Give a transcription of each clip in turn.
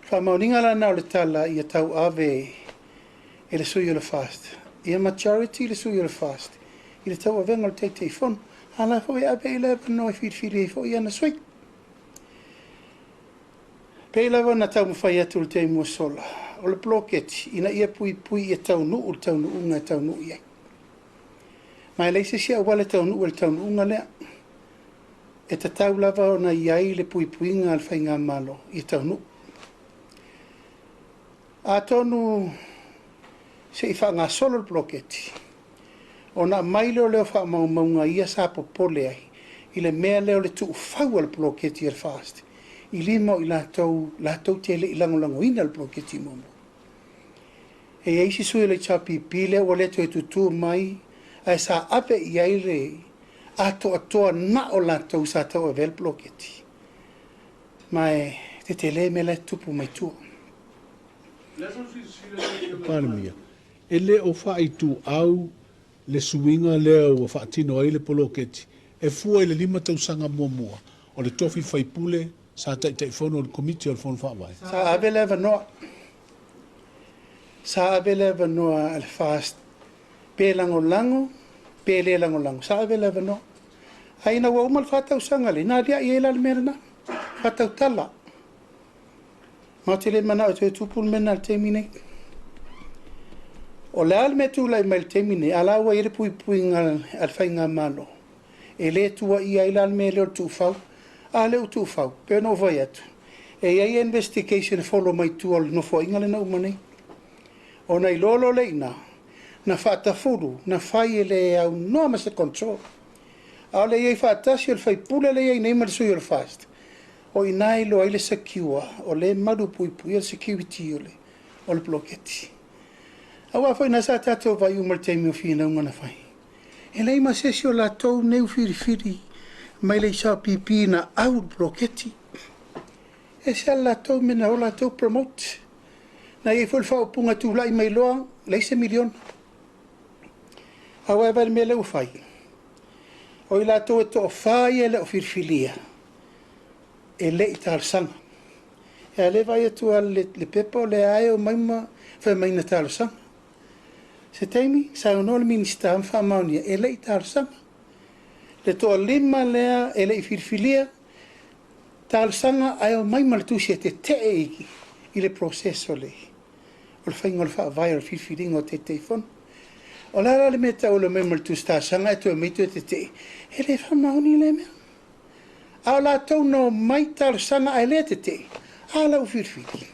Faamaoniga la lena o le tala ia tauave e le sui o le FAST. Ia majority le sui o le FAST i le tauavega o le Taitaifono. A la foi e ave i le avanoa e filifili ai foi ana sui. Pei lava ona taumafai atu i le taimi ua sola, o le poloketi ina ia puipui ia taunuu le taunuuga e taunuu i ai. Ma e leai se isi auala e taunuu ai i le taunuuga lea. E tatau lava ona i ai le puipuiga a le Faigamalo ia taunuu. Atonu se i faagasolo le poloketi, ona aumai lea o leo faamaumauga ia sa popole ai i le mea lea o le tuufau o le poloketi a le FAST i lima o i latou latou te le i lagolagoina le poloketi muamua. E i ai isi sui o le HRPP lea ua le toe tutu mai ae sa ave i ai le atoatoa na o latou sa tauavea le poloketi. Ma e tetele mea la e tutupu mai tua. Palemia, e le o faaituau le suiga lea ua faatino ai le poloketi e fua i le 5 tausaga muamua o le tofi faipule sa Taitaifono o le Komiti o le Fono Faavae. Sa ave le avanoa. Sa ave le avanoa a le FAST pe lagolago pe le lagolago, sa ave le avanoa. Ae ina ua uma le 4 tausaga lea, na aliae ai la le mea lena, faatautala. Ma ou te le manao e toe tupu le mea lena i le taimi lenei. O le a le mea e tulai mai i le taimi lenei, a o la ua i ai le puipuiga a le Faigamalo, e le tuuaia ai la le mea lea o le tuufau. A lea ua tuufau, pei ona ou fai atu, e i ai investigation e follow mai tua o le Nofoaiga lea na uma nei. Ona iloa loa lea i ina, na faatafulu, na fai e le aunoa ma se control. A o le i ai faatasi o le faipule lea e i ai nei ma le sui o le FAST, o i ina e iloa ai le secure, o lea e malupuipuia le security o le poloketi. Aua foi o lena sa tatou vaai uma i le taimi o finauga na fai, e leai ma se isi o latou nei ua filifili mai le HRPP na au i le poloketi. E ese lava le latou mea na o latou promote. Na i ai foi le faaupuga e tulai mai loa, leai se miliona. Ae ua e vaai i le mea lea ua fai? O i latou e toa-fa ia e le o filifilia, e le i talosaga. A o lea e vaai atu lava i le pepa o lea lava e omai ma fai mai na talosaga. Se taimi saunoa le Minisita ma faamaonia e le i talosaga. Le toa-5 lea e le i filifilia, talosaga ae omai ma le tusi e tetee i le process o le faiga o le faavae o le filifiliga o Taitaifono. O le a la le mea e tau o le omai ma le tusi talosaga ae toe omai toe tetee? E le faamaoni lea mea. A o latou na omai talosaga ae le tetee, a la ua filifili.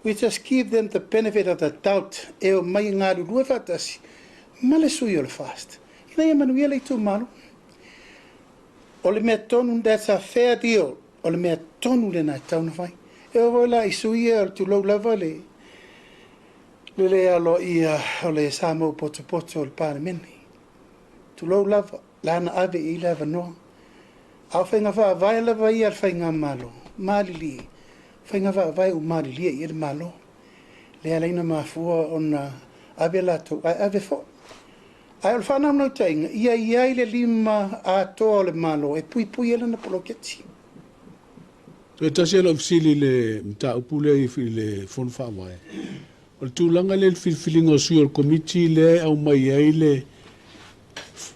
We just give them the benefit of the doubt e omai e galulue faatasi ma le sui o le FAST ina ia manuia le itumalo. O le mea tonu, that's a fair deal. O le mea tonu lena e tatau ona fai. E oo foi la i sui ia, tulou lava le le aloaia o le sa maupotopoto o le Palemene. Tulou lava, la na ave i ai le avanoa. A o faiga faavae lava ia a le Faigamalo, malilie, faiga faavae ua malilie i ai le Malo. Lea la ina mafua ona ave latou, ae ave foi. Ae o le faanaunautaiga, ia i ai le lima atoa o le Malo e puipui ai lana poloketi. Toe tasi lau fesili i le mataupu lea i le Fono Faavae. O le tulaga lea i le filifiliga o sui o le Komiti lea e aumai ai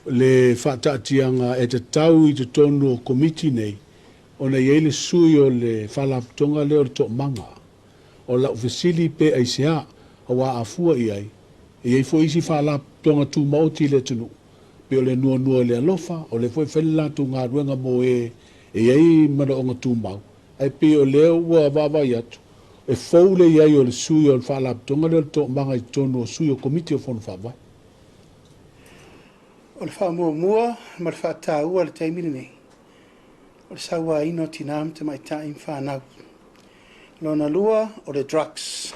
le faataatiaga e tatau i totonu o Komiti nei ona i ai le sui o le Faalapotopotoga lea o le Toomaga. O lau fesili pe aisea, aua a fua i ai, e i ai foi isi faalapotopotoga tumaoti i le atunuu, pei o le Nuanua i le Alofa, o lea foi e fai le latou galuega mo e e i ai manaoga tumau, ae pei o lea ua vaavaai atu, e fou le i ai o le sui o le Faalapotopotoga lea o le Toomaga i totonu o sui o Komiti o Fono Faavae. O le faamuamua ma le faataua i le taimi lenei, o le sauaina o tina ma tamaitai ma fanau. Lona lua, o le drugs.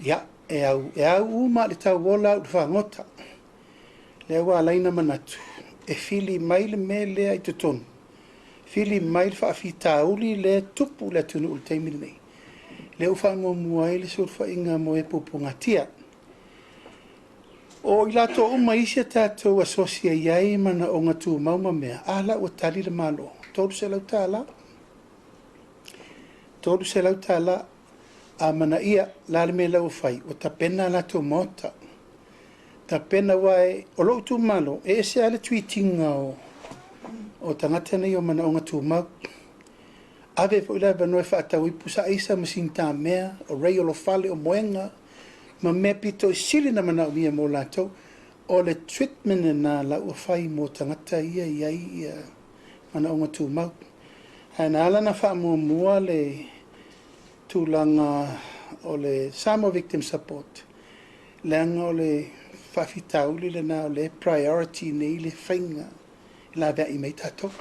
Ia, e au, e au uma le tauola au i le fagota. Lea ua ala ai ona manatu, e fili mai le mea lea i totonu, fili mai le faafitauli lea e tupu i le atunuu i le taimi lenei. Lea ua faamuamua ai le sulufaiga mo e puapuagatia. O i latou uma isi a tatou asosi e i ai manaoga tumau ma mea, a la ua tali le Malo, $300. $300. Amanaia la le mea la ua fai, ua tapena a latou maota. Tapena aua o lou itumalo, e ese lava le treat ina o tagata nei o manaoga tumau. Ave foi le avanoa e faatau ai pusa aisa ma sinitamea, o rei o lofale, o moega, ma mea pito i sili na manaomia mo latou. O le treatment lena la ua fai mo tagata ia e i ai ia manaoga tumau. Ae na ala ona faamuamua le tulaga o le Samoa Victim Support, leaga o le faafitauli lena o le priority nei le faiga e laveai mai tatou.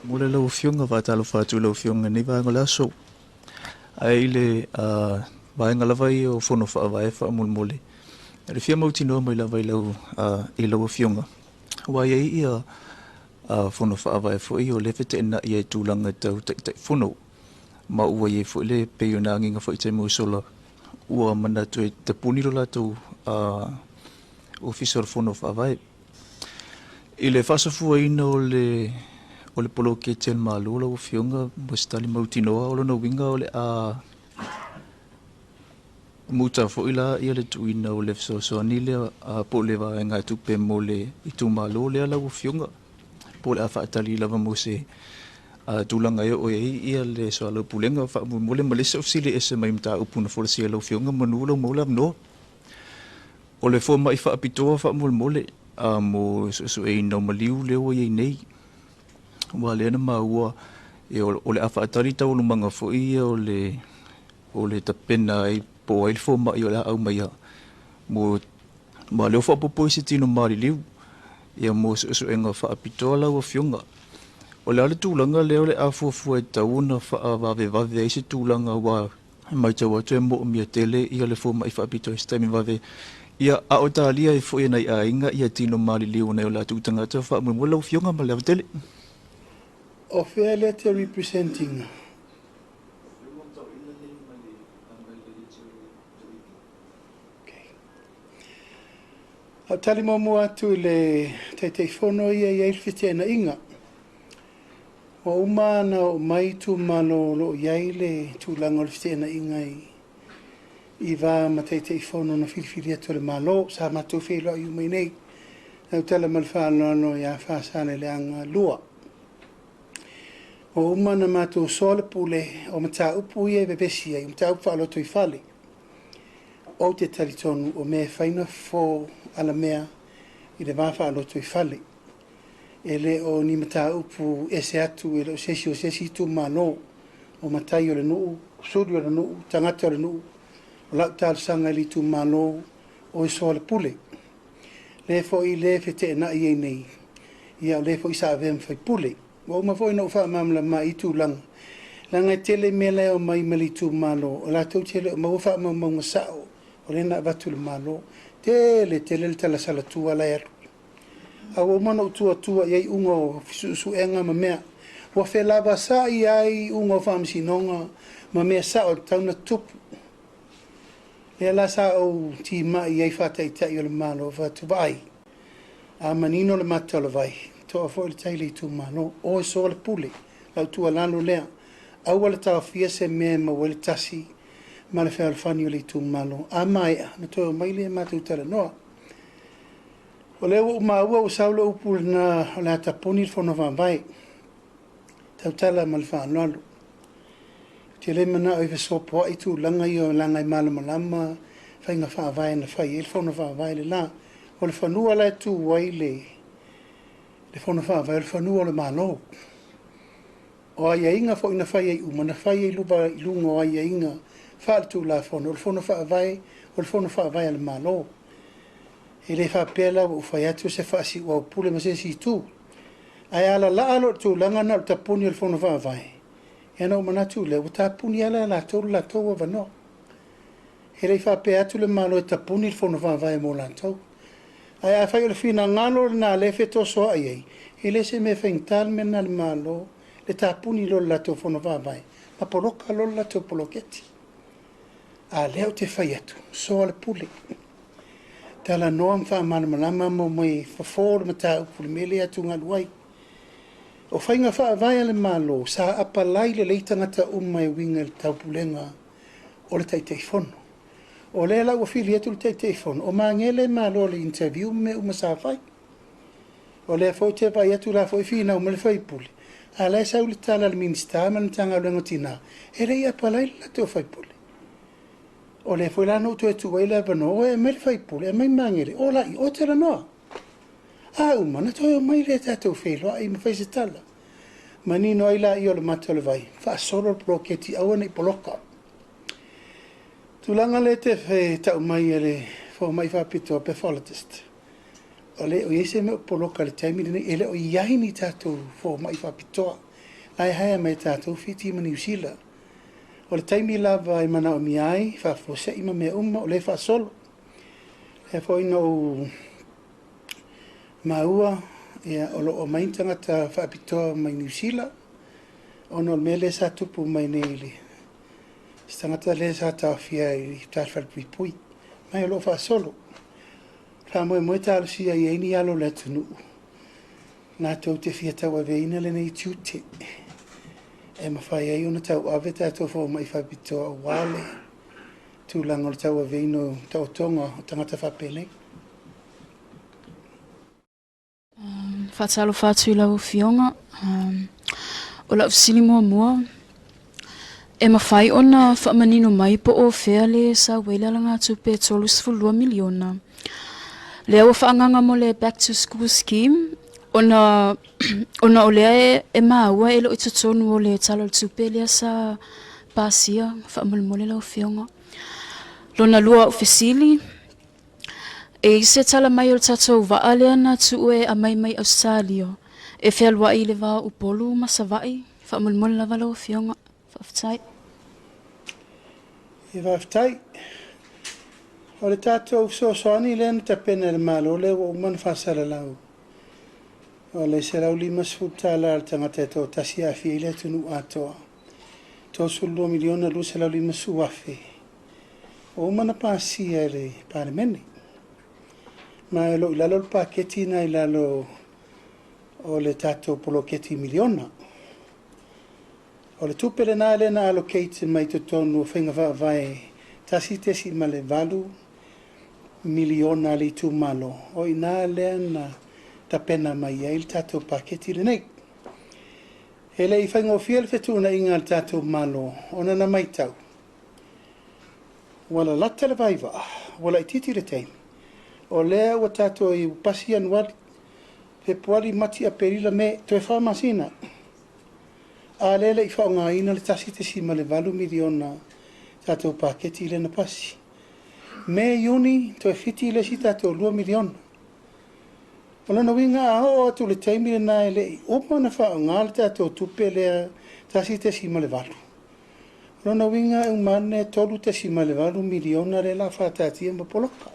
Mo le lau Afioga, faatalofa atu i lau Afioga i lenei vaega o le aso. Ae i le vaega lava ia o Fono Faavae faamolemole, e le fia mautinoa mai lava i lau Afioga, aua e i ai ia Fono Faavae foi o lea e feteenai ai i tulaga tau Taitaifono, ma ua i ai foi le pei ona agiga foi i taimi ua sola, ua manatu e tapuni lo latou Ofisa o le Fono Faavae. I le faasafuaina o le poloketi a le Malo lau Afioga mo se tali mautinoa, o lona uiga o le a muta foi la ia le tuuina o le fesoasoani lea po o le vaegatupe mo le itumalo lea lau Afioga, po o le a faatali lava mo se tulaga e oo i ai ia le soalaupulega faamolemole. Ma le isi fesili ese mai mataupu na folasia e lau Afioga, manu lau maua le avanoa. O le fomai faapitoa faamolemole mo suesueina o maliu lea ua i ai nei, aua lea na maua o le a faatali taualumaga foi ia o le tapena ai po o ai le fomai o le a aumaia mo ma lea ua faaopoopo i se tino maliliu ia mo suesuega faapitoa lau Afioga. O le a le tulaga lea o le a fuafua e tatau ona faavavevave ai se tulaga, aua e matau atu e moomia tele ia le fomai faapitoa i se taimi vave ia, a o talia ai foi e nai aiga ia tino maliliu o nai o latou tagata faamolemole lau Afioga ma le ava tele. O fea lea te represent ina? Okay. Au tali muamua atu i le Taitaifono ia i ai le feteenaiga. Ua uma ona oo mai itumalo o lo o i ai le tulaga o le feteenaiga i va ma Taitaifono na filifili atu e le Malo. Sa matou feiloai uma i nei. Lau tala ma le faaaloalo ia Faasaleleaga 2. Ua uma ona matou soalepule o mataupu ia e vevesi ai, o mataupu faalotoifale. Ou te talitonu o mea e fai na fofo alamea i le va faalotoifale. E le o ni mataupu ese atu, e le o se isi o se isi itumalo, o matai o le nuu, suli o le nuu, tagata o le nuu. O lau talosaga i le itumalo o e soalepule. Le foi le feteenai ai nei, ia o le foi sa avea ma faipule. Ua uma foi ona ou faamalamalama i tulaga, leaga e tele mea la e omai ma le itumalo, o latou te le o maua faamaumauga sao o lea na avatu i le Malo. Tele tele le talasalatua la e alu. A ua uma ona ou tuatua i ai iuga o suesuega ma mea. Ua felavasai ai iuga o faamasinoga ma mea sao e tatau ona tutupu. Lea la sa ou timai ai faataitai o le Malo fai atu vaai. A manino le mata o le vai, toa foi le tai i le itumalo. O e soalepule, lau tuualalo lea. Aua le taofia se mea e maua ai le tasi ma le fealofani o le itumalo. A maea, na toe omai lea matou talanoa. O lea ua ou maua ua sau le upu lena o le a tapuni le Fono Faavae. Tautala ma le faaaloalo. Ou te le manao e fesopoai tulaga ia o leaga e malamalama faiga faavae na fai ai le Fono Faavae le la. O le fanua la e tu ai le Fono Faavae, o le fanua o le Malo. O aiaiga foi na fai ai uma, na fai ai i luga o aiaiga faale-Tulafono. O le Fono Faavae, o le Fono Faavae a le Malo. E le faapea la ua ou fai atu se faasiuaupule ma se isi itu. Ae alalaa loa i le tulaga na o le tapuni o le Fono Faavae, ia ona ou manatu lea, ua tapuni lava e latou le latou avanoa. E le i faapea atu le Malo e tapuni le Fono Faavae mo latou. Ae afai o le finagalo lena lea e fetosoai ai, e le se mea faigata le mea lena i le Malo, le tapuni loa o le latou Fono Faavae, ma poloka loa le latou poloketi. A lea ou te fai atu, soa le pule. Talanoa ma faamalamalama ma omai fofo le mataupu i le mea lea e atugalu ai. O faiga faavae a le Malo, sa apalai lelei tagata uma e uiga i le taupulega o le Taitaifono. O lea la ua fili atu le Taitaifono, o Magele e malo i le interview ma mea uma sa fai. O lea foi ou te vaai atu o la e foi e finau mai le sui usufono, a o la e sau le tala a le Minisita ma le Matagaluega o Tina, e le i apalai le latou sui usufono. O lea foi la na ou toe tuu ai le avanoa, o e aumai le sui usufono, aumai Magele, o laia, o talanoa. A uma, ona toe omai lea tatou feiloai ma fai se tala. Manino ai laia o le mata o le vai, faasolo le poloketi aua ne i poloka. Tulaga lea e te tau mai e le fomai faapitoa, pathologist, e le o i ai se mea o poloka i le taimi lenei. E le o i ai ni tatou fomai faapitoa. La e hire mai e tatou Fiti ma Niu Sila. O le taimi lava e manaomia ai, faafuasei ma mea uma, o lea e faasolo. O lea foi na ou maua o lo o aumai ni tagata faapitoa mai Niu Sila, ona o le mea lea sa tupu mai nei i le se tagata lea sa taofia i uta i le falepuipui. Ma o lo o faasolo. Faamoemoe talosia ia i ai ni alo o le atunuu latou te fia tauaveina lenei tiute e mafai ai ona tauave tatou fomai faapitoa aua le tulaga o le tauaveina o taotoga o tagata faapenei. Faatalofa atu i lau Afioga. O lau fesili muamua, e mafai ona faamanino mai po o fea le sau ai le alagatupe e $32 miliona lea ua faaagaaga mo le Back to School Scheme ona ona o lea e maua e le o i totonu o le Tala o le Tupe lea sa pasia faamolemole lau Afioga. Lona lua o fesili, e i ai se tala mai o le tatou vaa lea na tuu e aumai mai Ausetalia e fealuai i le va o Upolu ma Savaii? Faamolemole lava lau Afioga. Faafetai. E faafetai. O le tatou fesoasoani lea na tapena e le Malo lea ua uma ona faasalalau, o le $150 a le tagata e toatasi e aafia ai le atunuu atoa, $32 miliona 250 afe, ua uma ona pasia e le Palemene. Ma o lo o i lalo o le paketi lena i lalo o le tatou poloketi miliona. O le tupe lena lea na allocate mai totonu o faiga faavae 1.8 miliona a le itumalo, o i ina lea na tapena mai ai le tatou paketi lenei. E le i faigofie le fetuunaiga a le tatou Malo, ona na matau, ua lalata le vaivaa, ua laitiiti le taimi, o lea ua tatou i pasi Ianuari, Fepuari, Mati, Aperila, Me, toe 4 masina. A lea e le i faaaogaina le 1.8 miliona tatou paketi lea na pasi. Me, Iuni, toe 7 le isi tatou 2 miliona. O lona uiga a oo atu i le taimi lena e le i uma ona faaaoga le tatou tupe lea 1.8. O lona uiga e uma ane e 3.8 miliona lea o le a faataatia ma poloka.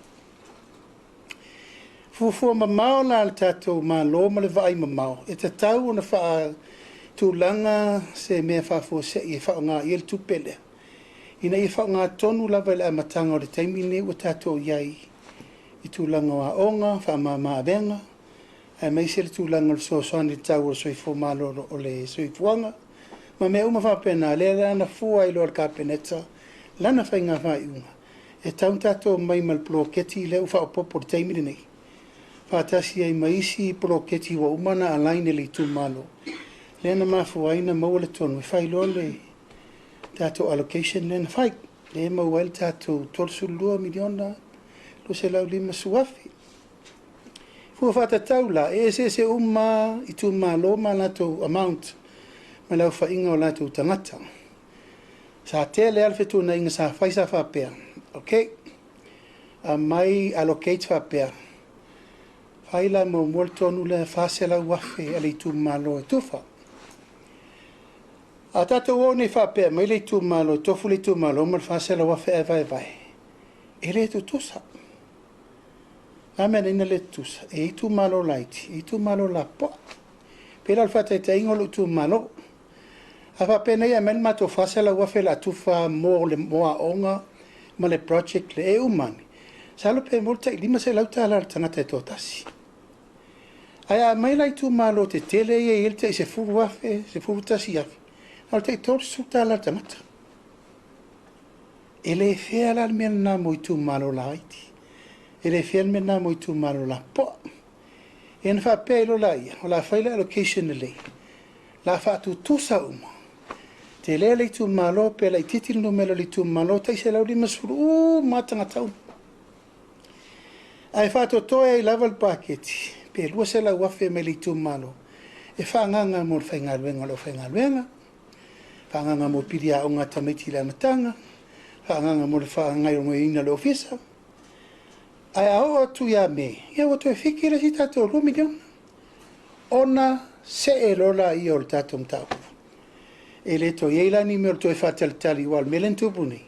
Fuafua mamao la a le tatou Malo ma le vaai mamao, e tatau ona faatulaga se mea faafuasei e faaaoga i ai le tupe lea, ina ia faaaoga tonu lava i le amataga o le taimi lenei ua tatou i ai i tulaga o aoga, faamama avega, aemaise le tulaga o le fesoasoani i le tau o le soifua malolo o le soifuaga, ma mea uma faapena. Lea la na fua ai loa e le Kapeneta lana faiga faaiuga, e tatau ona tatou omai ma le poloketi lea ua faaopoopo i le taimi lenei, faatasi ai ma isi poloketi ua uma ona align e le itumalo, lea na mafua ai ona maua le tonu e fai loa le tatou allocation lea na fai, lea e maua ai le tatou $32 miliona 250 afe. Fua faatatau la, e eseese uma itumalo ma latou amount ma le aofaiga o latou tagata. Sa tele lava le fetuunaiga sa fai sa faapea, ok, aumai allocate faapea, fai la muamua le tonu lea 400 afe a le itumalo e tufa. A tatou o nei faapea mai le itumalo, e tofu le itumalo ma le 400 afe ae vaevae, e le tutusa. O le a le mea e ala ai ona le tutusa? E i ai itumalo laiti, e i ai itumalo lapopoa. E pei la o le faataitaiga o lou itumalo. A faapea nei e aumai le matou 400 afe o le a tufa mo aoga ma le project lea, e uma ane, Masalo pe maua le tai $500 a le tagata e toatasi. Ae a aumai la itumalo tetele ia e i ai le tai $10,000, $11,000, na o le tai $30 a le tagata. E le fair la le mea lena mo itumalo laiti. E le fair le mea lena mo itumalo lapopoa. Ia ona faapea ai loa laia, o le a fai le allocation lelei, o le a faatutusa uma. Tele le itumalo pe laitiiti le numera o le itumalo, tai 150 uma lava tagata uma. Ae faatotoe ai lava le paketi pe $200,000 mai le itumalo e faaagaaga mo le faigaluega o le aufaigaluega, faaagaaga mo pili aoga a tamaiti i le amataga, faaagaaga mo le faagaoioiga o le ofisa. Ae a oo atu ia Me, ia ua toe fiki le isi tatou $2 miliona ona see loa lea o le tatou mataupu. E le toe i ai la ni mea o le toe faatalitali aua o le mea lea na tupu nei,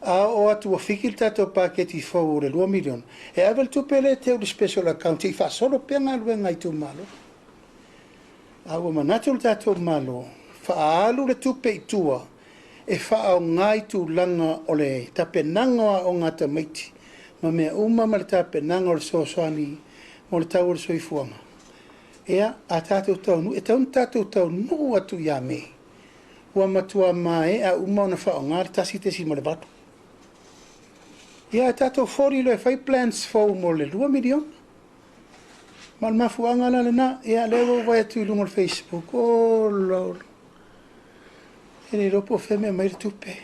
a oo atu ua fiki le tatou paketi fou o le $2 miliona, e ave le tupe lea e teu i le special account se i faasolo pea galuega a itumalo. A ua manatu le tatou Malo, faaalu le tupe i tua e faaaoga i tulaga o le tapenaga o aoga a tamaiti ma mea uma ma le tapenaga o le fesoasoani mo le tau o le soifuaga. Ia, a tatou taunuu, e tatau ona tatou taunuu atu ia Me, ua matua maea uma ona faaaoga le 1.8. Ia ae tatou foli loa e fai plans fou mo le $2 miliona. Ma o le mafuaaga la lena, ia lea ua ou vaai atu i luga o le Facebook, ola ola, e le iloa po o fea e aumai le tupe.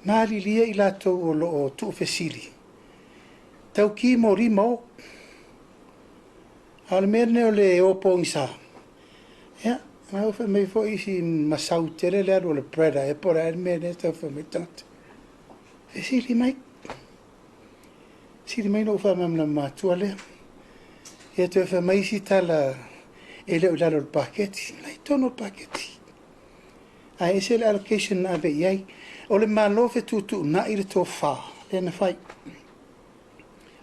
Malilie i latou o lo o tuufesili, tau ki moli ma o. A o le mea lenei o le o pogisa, ia, na ua fai mai foi isi masau tele le alu a le Brother ea po o le a le mea lea e tau fai mai le tagata. Fesili mai. Fesili mai ona ou faamalamalama atu lea. Ia toe fai mai isi tala e le o i lalo o le paketi. O la e i totonu o le paketi. Ae ese le allocation na ave i ai. O le Malo fetuutuunai le tofa lea na fai.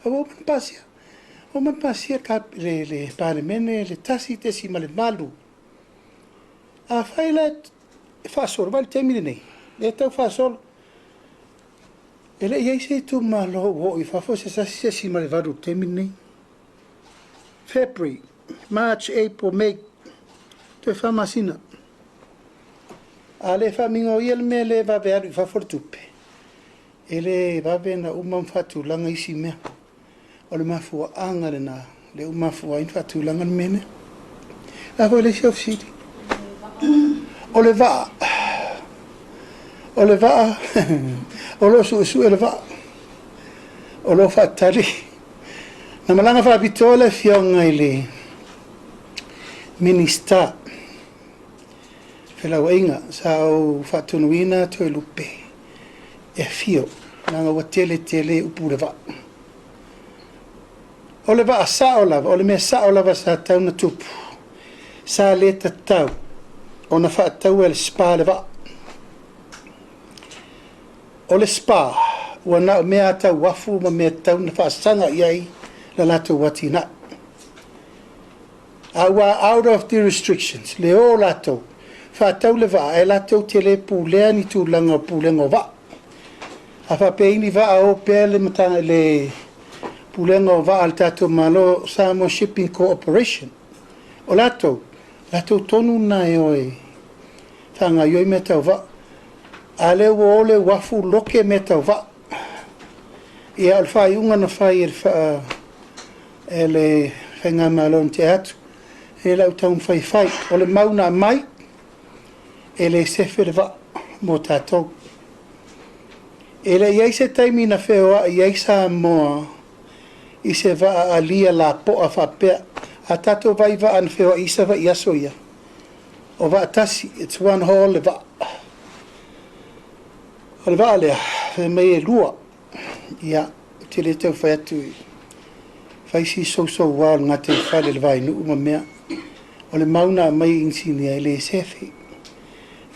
Ae ua uma ona pasia. Ua uma ona pasia le, le Palemene le 1.8. Afai la e faasolo, vaai i le taimi lenei, lea e tau faasolo. E le i i ai se itumalo ua oo i fafo se 1.8 i le taimi lenei. February, March, April, May, toe 4 masina. A le faamigoia le mea lea e vave alu i fafo le tupe, e le vave ona uma ma faatulaga isi mea. O le mafuaaga lena lea ua mafua ai ona faatulaga le mea lea. O le a foi le isi au fesili? O le vaa. O le vaa, o lo o suesue le vaa. O lo o faatali. Na malaga faapitoa le afioga i le Minisita Felauaiga, sa ou faatonuina Toelupe e afio, leaga ua tele tele upu i le vaa. O le vaa sao lava, o le mea sao lava sa tatau ona tupu, sa le tatau ona faataua e le SPA le vaa. O le SPA, ua na o mea lava tau uafu ma mea tatau ona faasaga i ai le latou atinae. A ua out of the restrictions, le o latou, faatau le vaa, ae latou te le pulea ni tulaga o pulega o vaa. A faapea i ni vaa o pea le matanga, le pulega o vaa a le tatou Malo, Samoa Shipping Corporation, o latou, latou tonu lena e o e faagaoioi mea tau vaa. A lea ua o le uafu loke mea tau vaa. Ia, o le faaiuga na fai e le faa, e le faigamalo na tea atu, e lau taumafai e fai. O le mau na aumai, e le sefe le vaa mo tatou. E le i ai se taimi na feoai ai Samoa i se vaa alia lapoa faapea. A tatou vaai i vaa na feoai i Savaii i aso ia, o vaa tasi, it's one haul le vaa. O le vaa lea, fai mai e lua. Ia, ou te le tau fai atu i fai si sousouā o le gataifale i le vainuu ma mea. O le mau na aumai e inisinia e le sefe.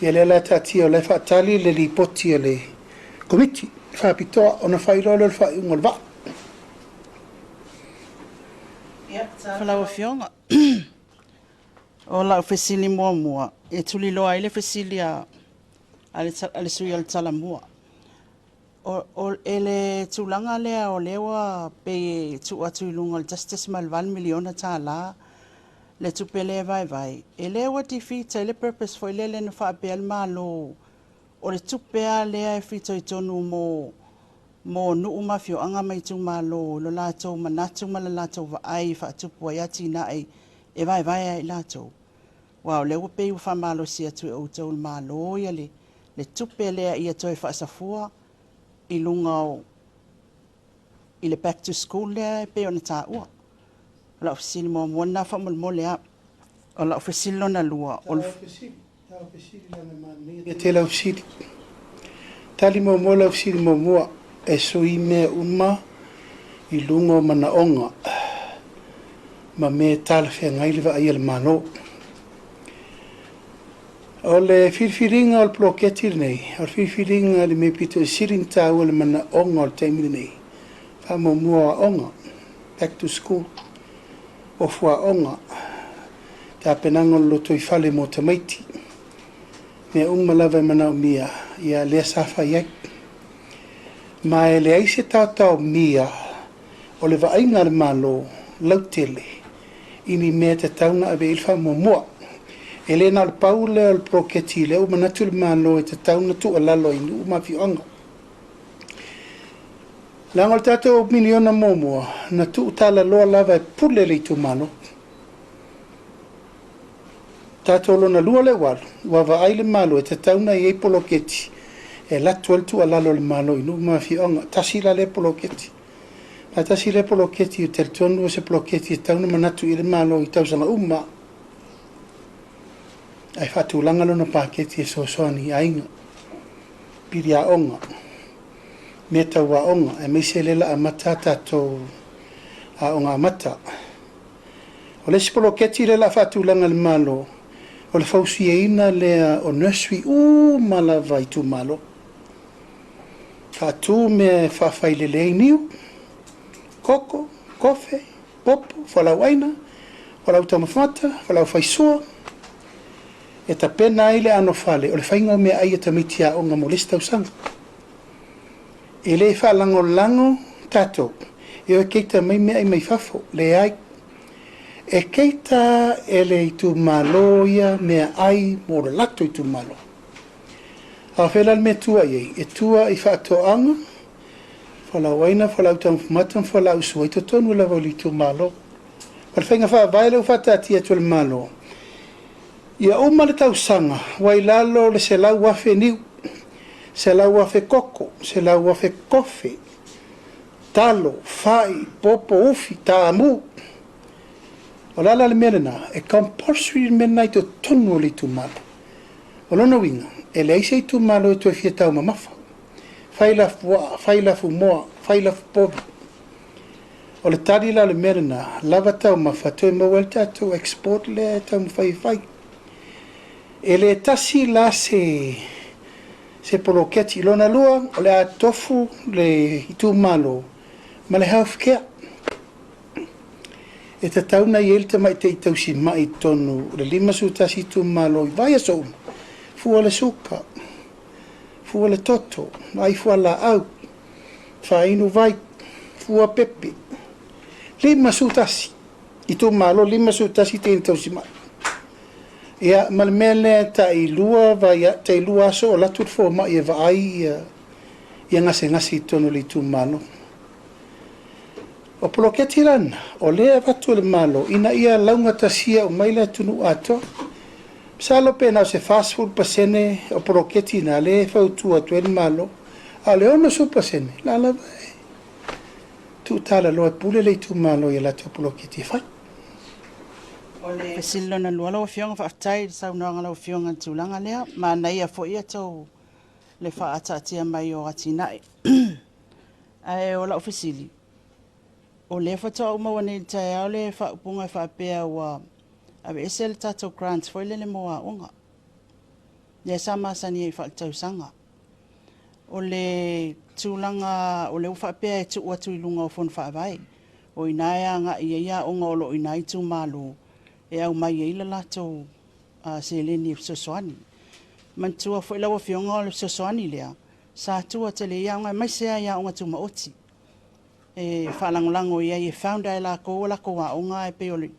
Ia lea la taatia o la e faatali le lipoti a le Komiti faapitoa ona fai loa lea o le faaiuga o le vaa. Lau Afioga, o lau fesili muamua, e tuliloa ai le fesili a le sui usufono o le Talamua. O le tulaga lea o lea ua pei e tuu atu i luga o le $1.8 miliona tala le tupe lea e vaevae, e le ua defeat ai le purpose foi lele na faapea le Malo o le tupe lava lea e fitoitonu mo nuu ma afioaga ma itumalo i lo latou manatu ma le latou vaai e faatupu ai atinae e vaevae ai i latou. Aua o lea ua pei ua faamalosi atu e outou le Malo le tupe lea ia toe faasafua i luga o i le back to school lea e pei ona taua. O lau fesili muamua lena faamolemole lava. O lau fesili lona lua, o le Ia te lau fesili. Tali muamua lau fesili muamua, e sui mea uma i luga o manaoga ma mea e talafeagai le vaaia le Malo. O le filifiliga o le poloketi lenei, o le filifiliga i le mea pito i sili ona taua le manaoga o le taimi lenei, faamuamua o aoga, back to school, ofu aoga, tapenaga o le lotoifale mo tamaiti, mea uma lava e manaomia, ia lea sa fai ai. Ma e leai se taotaomia o le vaaiga a le Malo lautele i ni mea e tatau ona ave i ai le faamuamua. E le na o le pau lea o le poloketi lea ua manatu le Malo e tatau ona tuualalo i nuu ma afioaga. Leaga o le tatou miliona muamua, na tuutalaloa lava e pule le itumalo. Tatou lona lua lea ua alu, ua vaai le Malo e tatau ona i ai poloketi e alu atu ai le tuualalo a le Malo i nuu ma afioaga. Tasi la lea poloketi. Ma e tasi lea poloketi e talitonu o se poloketi e tatau ona manatu i ai le Malo i tausaga uma ae faatulaga lona paketi e fesoasoani i aiga, pili aoga, mea tau aoga, aemaise lea o le a amata a tatou aoga amata. O le isi poloketi lea o le a faatulaga e le Malo, o le fausiaina lea o nursery uma lava i itumalo. Faatu mea e faafailele ai niu, koko, kofe, popo, fualaauaina, fualaau taumafa mata, fualaau faisua, e tapena ai le anofale o le faiga o meaai a tamaiti aoga mo le isi tausaga. E le faalagolago tatou e o e keita mai meaai mai fafo, leai. E keita e le itumalo ia meaai mo le latou itumalo. A o fea la le mea e tua i ai? E tua i faatoaga, fualaauaina, fualaau taumafa mata ma fualaau sua i totonu lava o le itumalo. O le faiga faavae lea ua faataatia atu e le Malo, ia uma le tausaga ua i lalo o le 100,000 niu, 100,000 koko, 100,000 kofe, talo, fai, popo, ufi, taamu. O le a la le mea lena? E compulsory le mea lena i totonu o le itumalo. O lona uiga, e leai se itumalo e toe fia taumamafa. Fai lafuaa, fai lafumoa, fai lafupovi. O le tali la o le mea lena, lava taumafa toe maua ai le tatou export lea e taumafai e fai. E le tasi la se poloketi. Lona lua, o le a tofu le itumalo ma le health care. E tatau ona i ai le tamaitai tausimai i totonu o le 51 itumalo i vaiaso uma, fua le suka, fua le toto, vaai fualaau, faainu vai, fua pepe. 51 itumalo, 51 teine tausimai. Ia, ma le mea lea tai lua tai lua aso o alu atu le fomai e vaai ia gasegase i totonu o le itumalo. O poloketi lana, o lea e avatu e le Malo ina ia laugatasia uma ai le atunuu atoa. Masalo pe na o se 40% o poloketi na lea e fautua atu ai le Malo, a o le 60% la lava e tuutalaloa e pule le itumalo i a latou poloketi e fai. O le fesili lona lua lau Afioga, faafetai i le saunoaga a lau Afioga i le tulaga lea. Manaia foi tou le faataatia mai o atinae. Ae o lau fesili, o lea faatoa ou maua nei i le taeao le faaupuga e faapea ua aveese le tatou grant foi lele mo aoga, lea sa masani ai faaletausaga. O le tulaga o lea ua faapea e tuu atu i luga o fono faavae, o i ina e agai i ai aoga o lo o i ina itumalo e aumai ai le latou seleni e fesoasoani. Manatua foi lau Afioga o le fesoasoani lea, Sa tua tele i aoga aemaise lava i aoga tumaoti e faalagolago i ai e founder e latou a latou aoga ae pei o le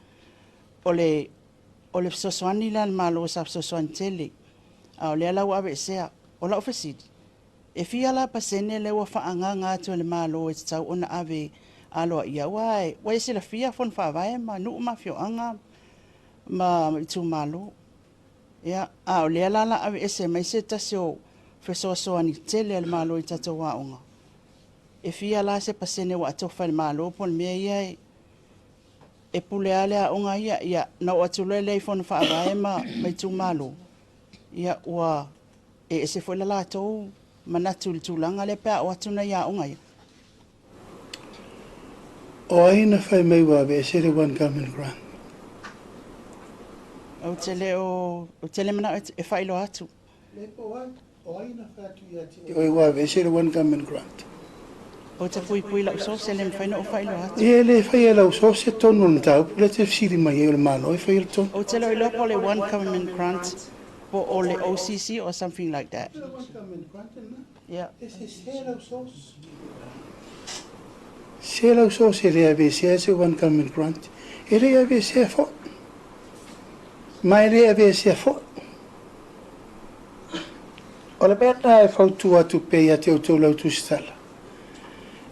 o le o le fesoasoani lea a le Malo sa fesoasoani tele, a o lea la ua aveesea. O lau fesili, e fia la pasene lea ua faaagaaga atu e le Malo e tatau ona ave aloaia? Aua ua e silafia Fono Faavae ma nuu ma afioaga ma itumalo. Ia, a o lea la o le a aveese mai se tasi o fesoasoani tele a le Malo i tatou aoga, e fia la se pasene ua atofa e le Malo po o le mea ia e pule lava le aoga ia, ia ona oo atu loa lea i Fono Faavae ma itumalo, ia ua e ese foi le latou manatu i le tulaga lea pe a oo atu nai aoga ia. O ai na fai mai ua aveese le One Government Grant? Ou te le o, ou te le manao e faailoa atu. Le po o ai? O ai na fai atu ia te oe ua aveese le One Government Grant? Ou te puipui i lau source, e le mafai ona ou faailoa atu. Ia e le faia e lau source tonu o le mataupu lea e te fesili mai ai o le Malo e faia le tonu. Ou te le o iloa po o le One Government Grant po o le OCC or something like that. O le One Government Grant lena. Ia. E sese lau source. Se lau source e le aveesea se One Government Grant. E le i aveesea foi. Ma e le aveesea foi. O le mea lena e fautua atu pea ia te outou lau tusitala,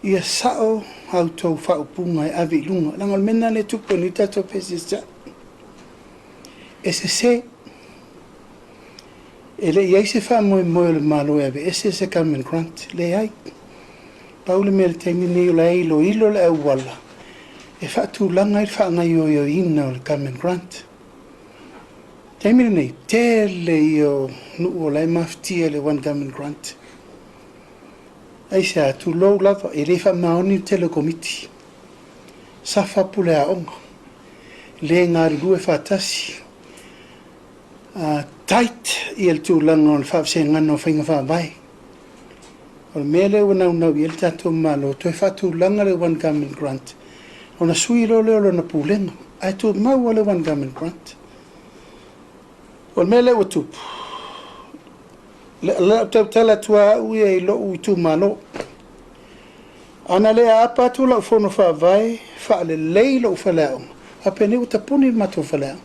ia sao a outou faaupuga e ave i luga, leaga o le mea lena lea e tupu ai nei le tatou feeseeseai. E sese. E le i i ai se faamoemoe o le Malo e aveese se Government Grant. Leai. Pau le mea i le taimi lenei o la e iloilo le auala e faatulaga ai le faagaoioiina o le Government Grant. Taimi lenei, tele ia o nuu o la e mafatia i le One Government Grant. Aisea, tulou lava, e le faamaoni le tele o komiti. Safa pule aoga, le galulue faatasi, tight ia le tulaga o le faavasegana o faiga faavae. O le mea lea ua naunau i ai le tatou Malo, toe faatulaga le One Government Grant, ona sui loa lea o lona pulega, ae tumau lava le One Government Grant. O le mea lea ua tupu, o le a ou tautala atu lava au ia i lou itumalo. Ana le aapa atu lau fono faavae, faalelei lou faleaoga, faapenei ua tapuni le matou faleaoga.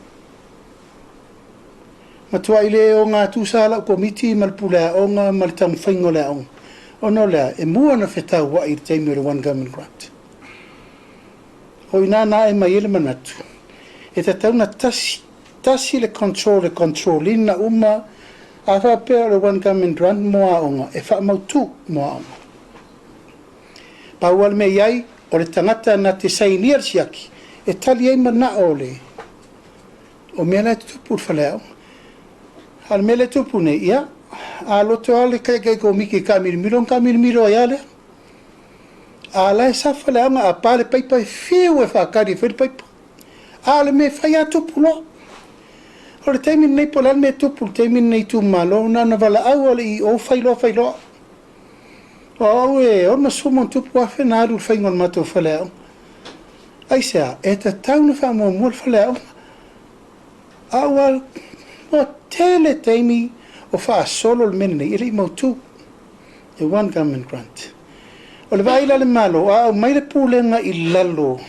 Matuai le ogatusa lava lau komiti ma le pule aoga ma le taumafaiga o le aoga, ona o le a? E mua ona fetauai i le taimi o le One Government Grant. O i ina na ae mai ai le manatu, e tatau ona tasi, tasi le control e control ina uma, a faapea o le One Government Grant mo aoga, e faamautu mo aoga. Pau lava le mea i ai, o le tagata na te sainia le siaki, e tali ai manao o le O mea la e tutupu i le faleaoga. A o le mea lea e tupu nei, ia, a loto lava le taitai komiti e taamilomilo ona taamilomilo ai lava lea. A o la e safa le aoga, a pa le paipa e fiu e faatali e fai le paipa. A o le mea e fai lava tupu loa. O le taimi lenei po o le a le mea e tupu i le taimi lenei i itumalo, na ona valaau lava o le EO fai loa fai loa. O au e $60+ na alu i le faiga o le matou faleaoga. Aisea? E tatau ona faamuamua le faleaoga. A ua ua tele taimi o faasolo le mea lenei e le i mautu. The One Government Grant. O le vaai la a le Malo, a aumai le pulega i lalo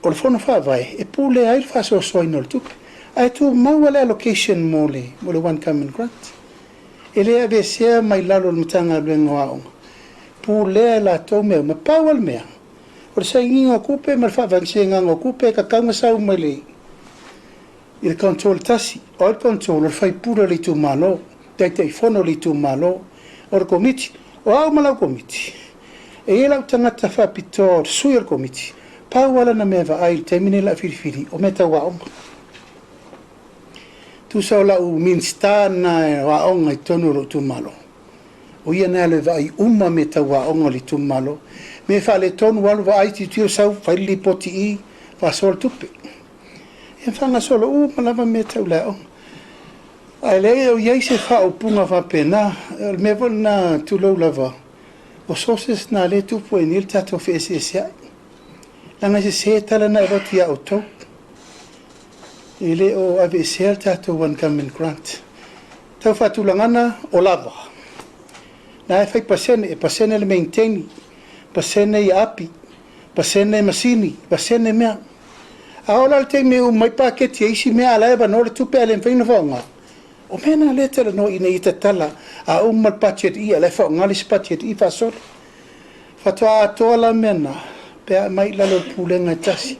o le Fono Faavae e pulea ai le faasoasoaina o le tupe, ae tumau lava le allocation mo le mo le One Government Grant. E le aveesea mai lalo o le Matagaluega o Aoga, pulea e latou mea uma. Pau lava le mea, O le sainiga o tupe ma le faavasegaga o tupe e tatau ona sau mai le i le control tasi. O ai le control? O le faipule o le itumalo, taitaifono o le itumalo, o le komiti. O au ma lau komiti, e i ai lau tagata faapitoa o le sui o le komiti, pau lava lana mea e vaai i le taimi lenei o le a filifili, o mea tau aoga. Tusa o lau Minisita lena o aoga i totonu o lou itumalo. O ia na alu e vaai uma mea tau aoga o le itumalo. Mea faaletonu alu vaai tilotilo sau fai le lipoti i faasoa le tupe. Ia faagasolo uma lava mea tau le aoga. Ae leai o i ai se faaupuga faapena. O le mea foi lena tulou lava, o sources na lea e tupu ai nei le tatou feeseeseai. Leaga e sese tala na e avatu ia outou. E le o aveesea le tatou One Government Grant. Tau faatulagana o lava. Na e fai pasene, e pasene le maintain, pasene i api, pasene masini, pasene mea. A oo la le taimi e uma mai paketi e isi mea a la e avanoa le tupe ae le mafai ona faaaoga. O mea na lea e talanoa ina ia tatala a uma le budget i a la e faaaoga le isi budget i faasolo. Faatoa atoa la mea na pe a aumai i lalo o le pulega e tasi,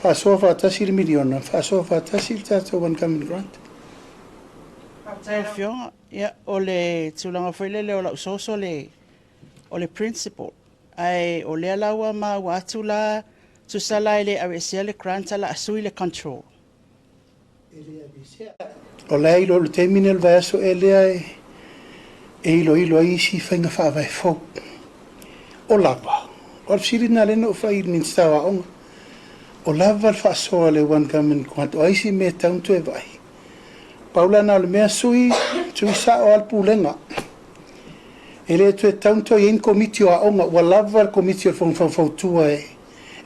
faasoa faatasi le miliona, faasoa faatasi le tatou One Government Grant. Faafetai Afioga. Ia, o le tulaga foi lele o lau soso le o le principle. Ae o lea la ua maua atu la, tusa la e le aveesea le grant ae o le a sui le control. O la e iloa i le taimi lenei o le vaiaso ea lea e iloilo ai isi faiga faavae fou. O lava, o le fesili lena lea na ou fai i le Minisita o Aoga, o lava le faasoa a le One Government Grant, o a isi mea e tatau ona toe vaai? Pau la na o le mea sui, sui sao lava le Pulega. E le toe tatau ona toe i ai ni Komiti o Aoga, ua lava le Komiti o le Fono Faufautua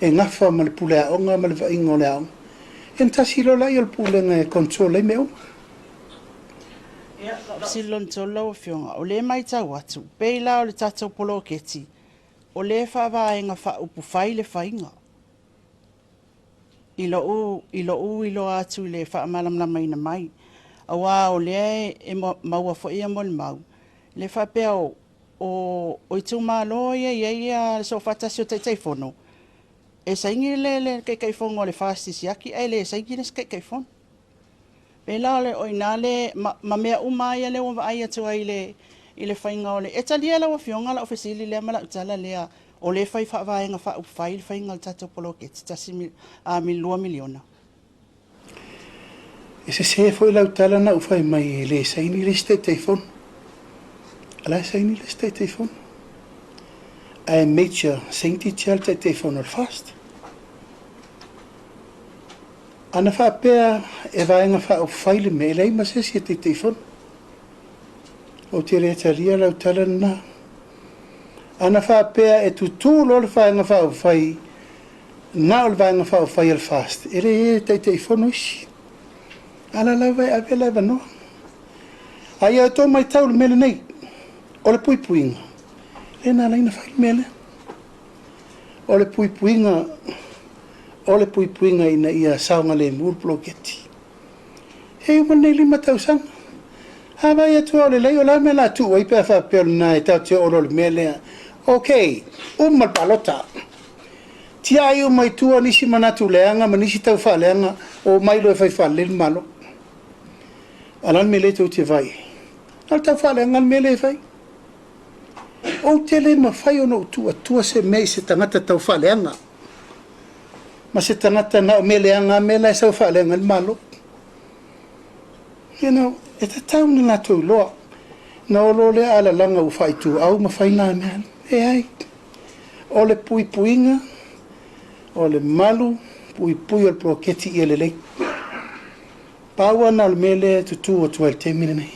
e gafa ma le pule aoga ma le vaaiga o le aoga. Ia ona tasi loa lea o le Pulega e control ai mea uma. Ia, fesili lona 3 lau Afioga, o lea e matau atu, pei la o le tatou poloketi, o lea e faavaega faaupufai le faiga. I lou, i lou iloa atu i le faamalamalamaina mai, aua o lea e maua foi ia molimau, lea faapea o, o itumalo ia e i ai ia le soofaatasi o Taitaifono, e saini le, le Taitaifono o le FAST e siaki ae le saini le isi Taitaifono. Pei la o i ina le, ma, ma mea uma ia lea ua vaai atu ai i le, i le faiga o le... E talia lau Afioga lau fesili lea ma lau tala lea, o lea e fai faavaega faaupufai le faiga o le tatou poloketi $1 miliona. E sese foi lau tala na ou fai mai e le saini le isi Taitaifono. O la e saini le isi Taitaifono. Ae major saintitia le Taitaifono o le FAST. Ana faapea e vaega faaupufai le mea, e leai ma se isi e Taitaifono. Ou te le talia lau tala lena. Ana faapea e tutū loa le Vaega Faaupufai, na o le Vaega Faaupufai a le FAST, e le Taitaifono isi. A la lava e ave le avanoa. A ia outou matau i le mea lenei, o le puipuiga, lea na ala ai ona fai le mea lea. O le puipuiga, o le puipuiga ina ia saogalemu le poloketi. E uma lenei 5 tausaga. A vaai atu lava o lelei, o le a le mea o le a tuu ai pe a faapea o lena e tatou te oo loa i le mea lea. Ok, uma le palota. Tiai uma i tua nisi manatu leaga ma nisi tau faaleaga, omai loa e fai faalelei le Malo. A o le a le mea lea tou te vaai ai? Na o le tau faaleaga le mea lea e fai. Ou te le mafai ona ou tuu atua se mea i se tagata tau faaleaga ma se tagata na o mea leaga lava mea la e sau e faaleaga ai le Malo. You know, e tatau ona latou iloa. Na o loa lea alalaga ua faaituau ma fai na mea. Leai. O le puipuiga, o le malu puipui o le poloketi ia lelei. Pau lava na o le mea lea e tutū atu ai i le taimi lenei.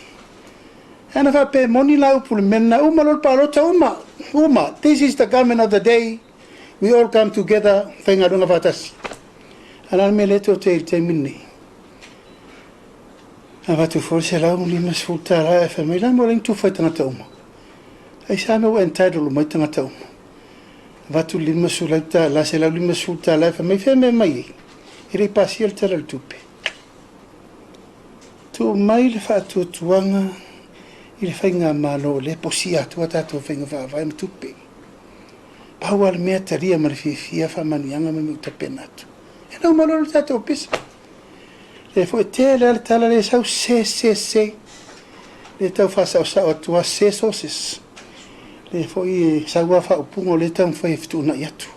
Ana faapea e moni la upu i le mea lena, uma loa le palota, uma, uma. This is the government of the day, we all come together, faigaluega faatasi. A o le a le mea lea tou te ai i le taimi lenei? Avatu foi le $150 ae fai mai, la mo le tufa i tagata uma. Aisea mea ua entitled uma ai tagata uma? Avatu le $50, $150 ae fai mai, fea mea mai ai? E le i pasia le Tala o le Tupe. Tuu mai le faatuatuaga i le faigamalo o lea e posia atu a tatou faiga faavae ma tupe. Pau lava le mea talia ma le fiafia faamanuiaga ma mea ua tapena atu. E na uma loa le tatou pisa. Lea foi e tele lava le tala lea e sau se se se. Lea e tau faasaosao atu lava se sources. Lea foi e sau lava faaupuga o lea e taumafai e fetuunai atu.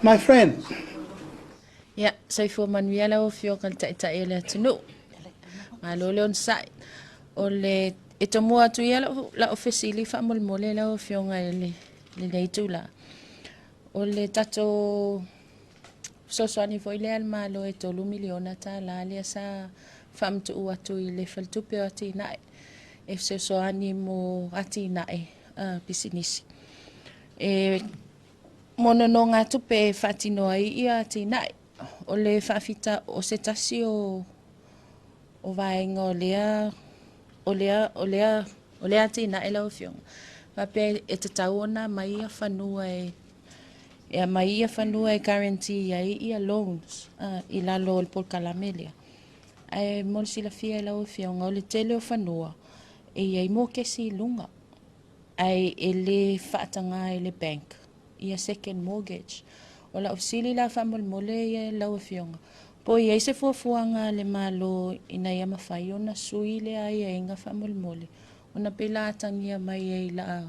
My friend. Ia, soifua manuia lau Afioga i le Taitai o le atunuu. Malo le onosai. O le, e tomua atu ia lau, lau fesili faamolemole lau Afioga i le, lenei itula. O le tatou fesoasoani foi lea a le Malo e $3 miliona lea sa faamatuu atu i le Faletupe o Atinae e fesoasoani mo atinae pisinisi. E mo nonogatupe e faatino ai ia atinae. O le faafita o se tasi o vaega o lea o lea, o lea, o lea atinae lau Afioga, faapea e tatau ona aumai ia fanua e, e aumai ia fanua e guarantee ai ia loans i lalo o le polokalame lea. Ae mo le silafia e lau Afioga, o le tele o fanua e i ai mokesi i luga, ae e le faataga e le bank ia second mortgage. O lau fesili la faamolemole ia lau Afioga, po o i ai se fuafuaga a le Malo ina ia mafai ona sui lea aiaiga faamolemole, ona pei la atagia mai ai la,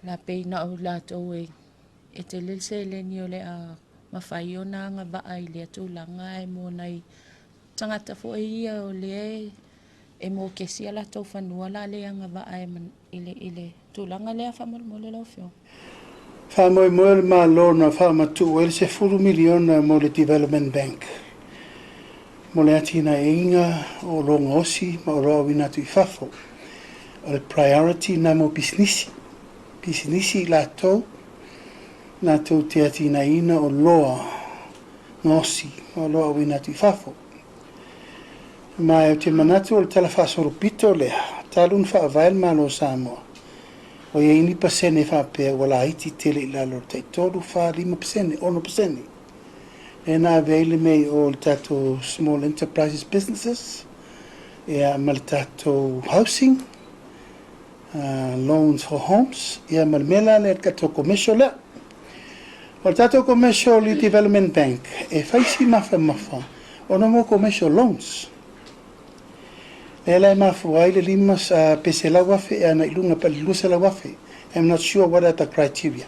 la pei na o latou e e tele le seleni o le a mafai ona agavaa i lea tulaga, ae mo nai tagata foi ia o lea e mokesi a latou fanua la le agavaa e i le, i le tulaga lea faamolemole lau Afioga. Faamoemoe o le Malo na faamatuu ai le $10 miliona mo le Development Bank mo le atinaeina o oloa gaosi ma oloa auina atu i fafo. O le priority na mo pisinisi, pisinisi i latou latou te atinaeina oloa gaosi ma oloa auina atu i fafo. Ma ou te manatu o le tala faasolopito lea, talu ona faavae le Malo o Samoa, ua i ai ni pasene faapea ua laiti tele i lalo o le tai 3, 4, 5%, 6%. Lea na ave ai le mea i o le tatou Small Enterprises Businesses, ia ma le tatou housing, loans for homes, ia ma le mea la lea le tatou commercial lea. O le tatou Commercial Development Bank, e fai si mafamafa ona mo commercial loans. Lea la e mafua ai le lima pe 100,000 e ana i luga pe le 200,000. I'm not sure what are the criteria.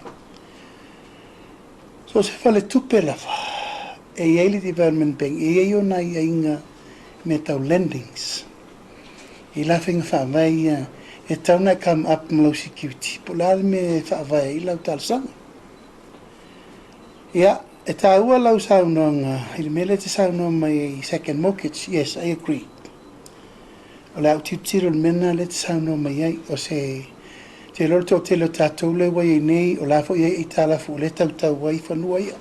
So se faletupe lava e i ai le Development Bank, e i ai ona aiaiga mea tau lendings. I la faiga faavae ia e tatau ona e come up ma lau security po o le a le mea e faavae ai lau talosaga. Ia, e taua lau saunoaga i le mea lea e te saunoa mai ai i second mortgage. Yes, I agree. O le a ou tilotilo i le mea lena lea e te saunoa mai ai. O se te iloa le toatele o tatou lea ua i ai nei, o la foi e i ai aitalafu o lea e tautau ai fanua ia.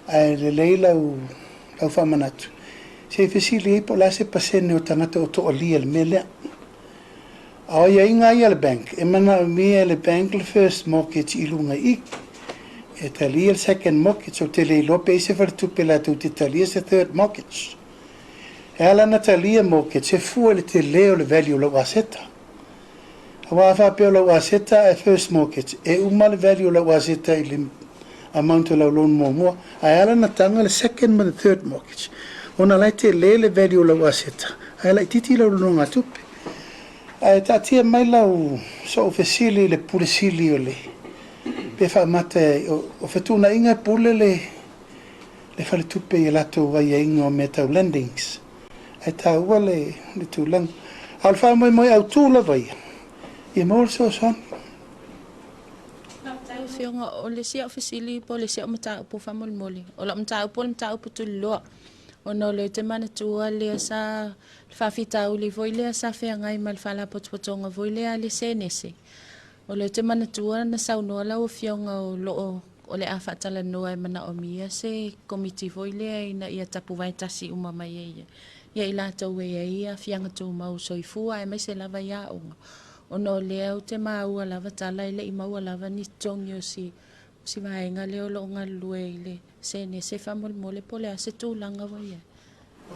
Ae lelei lau, lau faamanatu, se i fesili ai po o le a se pasene o tagata o toalia i le mea lea. A o aiaiga ia a le bank, e manaomia e le bank le first mortgage i luga i i. E talia le second mortgage, ou te le iloa pe i ai se faletupe latou te talia se third mortgage. E ala ona talia mortgage, e fua i le tele o le value o lau aseta. Aua a faapea o lau aseta ae first mortgage, e uma le value o lau aseta i le amount o lau loan muamua. Ae ala ona taga le second ma le third mortgage, ona la e tele le value o lau aseta, ae laitiiti lau nonogatupe. Ae taatia mai lau sou fesili i le Pule Sili o le pe faamata o fetuunaiga e pule le le faletupe i a latou aiaiga o mea tau lendings. Ae taua le le tulaga. A o le faamoemoe autu lava ia, ia maua le fesoasoani. Lau Afioga, o le isi au fesili po o le isi au mataupu faamolemole, o lau mataupu o le mataupu tuliloa, ona o lea ou te manatua lea sa, le faafitauli foi lea sa feagai ma le Faalapotopotoga foi lea a le Senese. O lea ou te manatua na saunoa lau Afioga o lo o o le a faatalanoa e manaomia se Komiti foi lea ina ia tapuvae tasi uma mai ai ia i latou e i ai aafiaga tumau soifua aemaise lava i aoga, ona o lea ou te maua lava tala e le i maua lava ni totogi o si o si vaega lea o lo o galulue i le Senese faamolemole po o le a se tulaga ua i ai.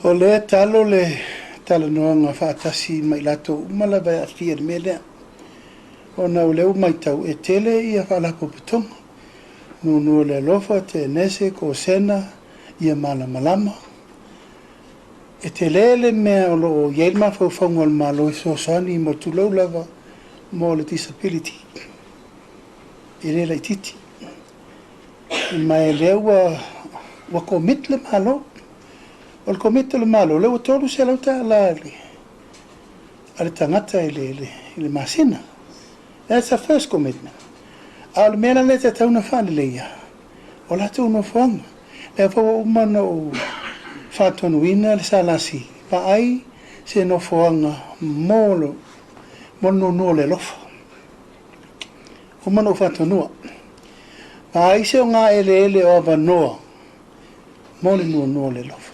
O lea e talo le talanoaga faatasi ma i latou uma lava e aafia i le mea lea, ona o lea ua matau e tele ia faalapotopotoga, Nuunuu o le Alofa, Tenese, Kosena, ia Malamalama. E tele le mea o lo o i ai le mafaufauga o le Malo e fesoasoani mo tulou lava mo le disability, e le laitiiti. Ma e lea ua ua commit le Malo. O le commit o le Malo, lea ua $300 a le tagata i le, i le masina. That's the first commitment. A o le mea la lea e tatau ona faaleleia, o latou nofoaga. Lea foi ua uma ona ou faatonuina le SLC, vaai se nofoaga mo le mo le nuunuu o le alofa. Uma ona ou faatonua. Vaai se ogaeleele o avanoa mo le nuunuu o le alofa.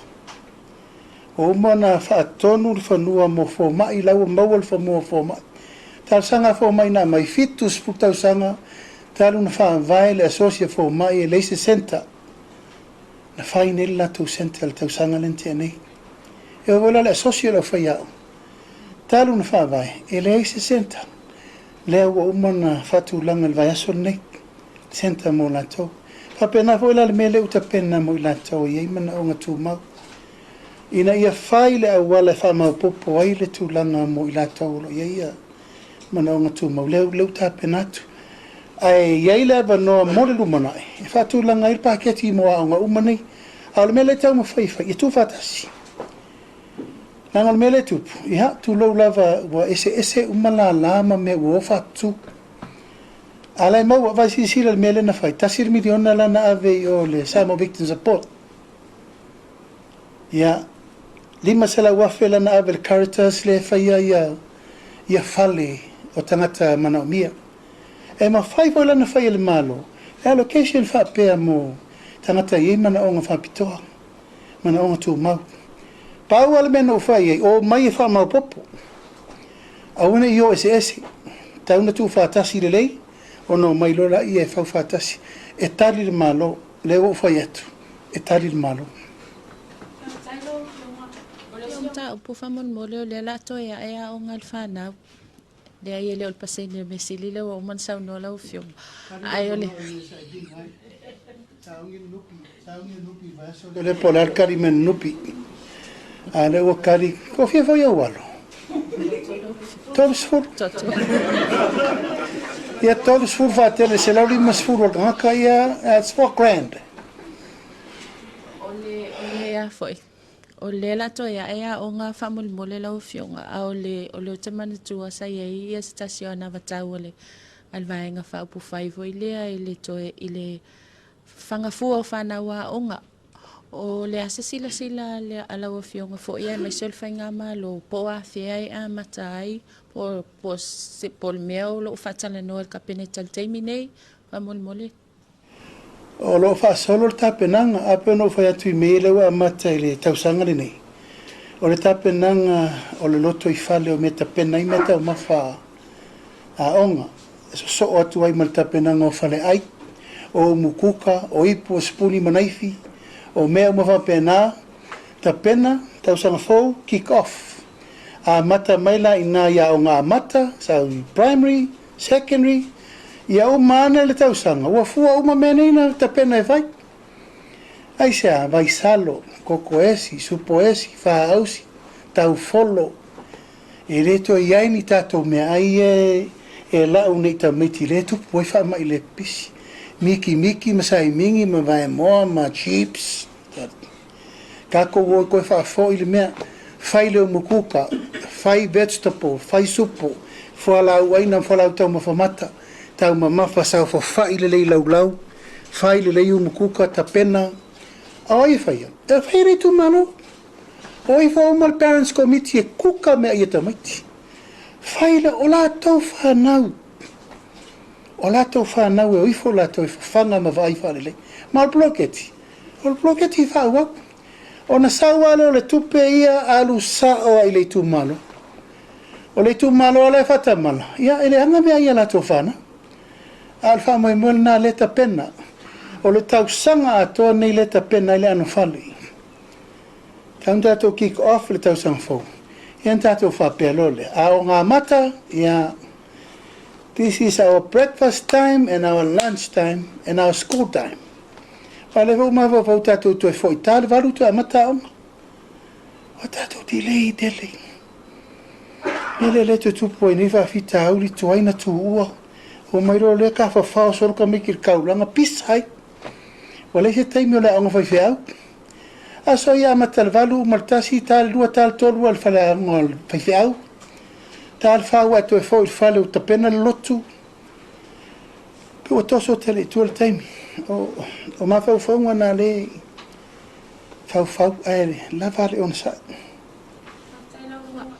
Ua uma ona faatonu le fanua mo fomai, la ua maua le fanua o fomai. Talosaga a fomai na aumai, 70 tausaga talu ona faavae le asosi a fomai e leai se centre. Na fai nei le latou centre i le tausaga lea na tea nei. E oo foi la i le asosi o le aufaiaoga, talu ona faavae, e leai se centre. Lea ua uma ona faatulaga i le vaiaso lenei, centre mo latou. E faapena foi la le mea lea ua tapena mo i latou e i ai manaoga tumau, ina ia fai le auala e faamaopoopo ai le tulaga mo i latou o lo o i ai manaoga tumau, lea ua tapena atu. Ae i ai le avanoa mo le lumanai e faatulaga ai le paketi mo aoga uma nei. A o le mea lea e taumafai e fai, ia tuufaatasi. Leaga o le mea lea e tupu, ia, tulou lava, ua eseese uma lala ma mea ua o faatutu. A o la e maua, vaai silasila i le mea lea na fai, $1 miliona la na ave i o le Samoa Victim Support. Ia, $500,000 la na ave i le Caritas lea e faia ia, ia fale o tagata manaomia. E mafai foi la ona fai e le Malo le allocation faapea mo tagata e i ai manaoga faapitoa, manaoga tumau. Pau lava le mea na ou fai i ai, omai e faamaopoopo. Aua ne i o eseese, tau ina tuufaatasi lelei ona omai loa laia e fau faatasi. E tali le Malo, lea ua ou fai atu, e tali le Malo. Faafetai lau Afioga. O le isi mataupu faamolemole o lea o le a toe ae aoga a le fanau. Leai e le o le pasene o le mea sili lea ua uma ona saunoa lau Afioga. Ae o le. O lea po o le a le kali mai a le Nupi. A lea ua kali, ko fia foi ou alo? 30. Ia 30 faatele 150 o le tagata ia, that's 4 grand. O le, o le a foi. O lea la toe ae aoga faamolemole lau Afioga, a o le, o lea ou te manatua sa i ai ia se tasi o anavatau a le, a le Vaega Faaupufai foi lea i le toe, i le fagafua o fanau aoga. O le a se silasila a lau Afioga foi aemaise o le Faigamalo po o afea e amata ai, po, po, po o le mea o lo o faatalanoa e le Kapeneta i le taimi nei, faamolemole. O lo o faasolo le tapenaga, ae pei ona ou fai atu i mea ia lea ua amata i le tausaga lenei, o le tapenaga o le lotoifale o mea e tapena ai meataumafa aoga, e sosoo atu ai ma le tapenaga o faleai, o umukuka, o ipu, o sipuni ma naifi, o mea uma faapena, tapena, tausaga fou, kick off. Amata mai la i ina i aoga amata, sau i primary, secondary, ia uma ane le tausaga, ua fua uma mea nei na tapena e fai. Aisea? Vaisalo, kokoesi, supoesi, faausi, taufolo, e le toe i ai ni tatou meaai ia e lau nei tamaiti lea e tupu ai faamai le pipisi. Mikimiki ma saimigi ma vaemoa ma chips. Tatou o toe faafoi le mea, fai le umukuka, fai vegetable, fai supo, fualaau aina ma fualaau taumafa mata, taumamafa, saofafai lelei laulau, fai lelei umukuka, tapena. A o ai e faia? E fai e le itumalo. O ifo uma le parents committee e kuka mea ia tamaiti. Fai le, o latou fanau. O latou fanau e o ifo latou e fafaga ma vaai faalelei. Ma o le poloketi, O le poloketi faaauau. Ona sau lava lea o le tupe ia alu sao lava i le itumalo. O le itumalo lava la e faatamala, ia e leaga mea ia latou fanau. A o le faamoemoe lena lea e tapena. O le tausaga atoa lenei lea e tapena ai le anofale. Tau ina tatou kick off le tausaga fou, ia ona tatou faapea loa lea, a o amata, ia, this is our breakfast time and our lunch time and our school time. Aua o lea foi ua mafaufau tatou toe foi ta le 8 toe amata aoga. Ua tatou delay tele. Mea lea lea toe tupu ai nei faafitauli tuai na tuua. Omai loa lea tafafao solo tamaiti i le taulaga pisa ai. Ua leai se taimi o le aoga faifeau. Aso ia amata le 8 uma le 1 ta le 2 ta le 3 le faleaoga o le faifeau. Ta le 4 ua e toe foi i le fale ua tapena le lotu. Pei ua toso tele i tua le taimi. O mafaufauga na lea e faufau ae lava le onosai. Faafetai lau Afioga.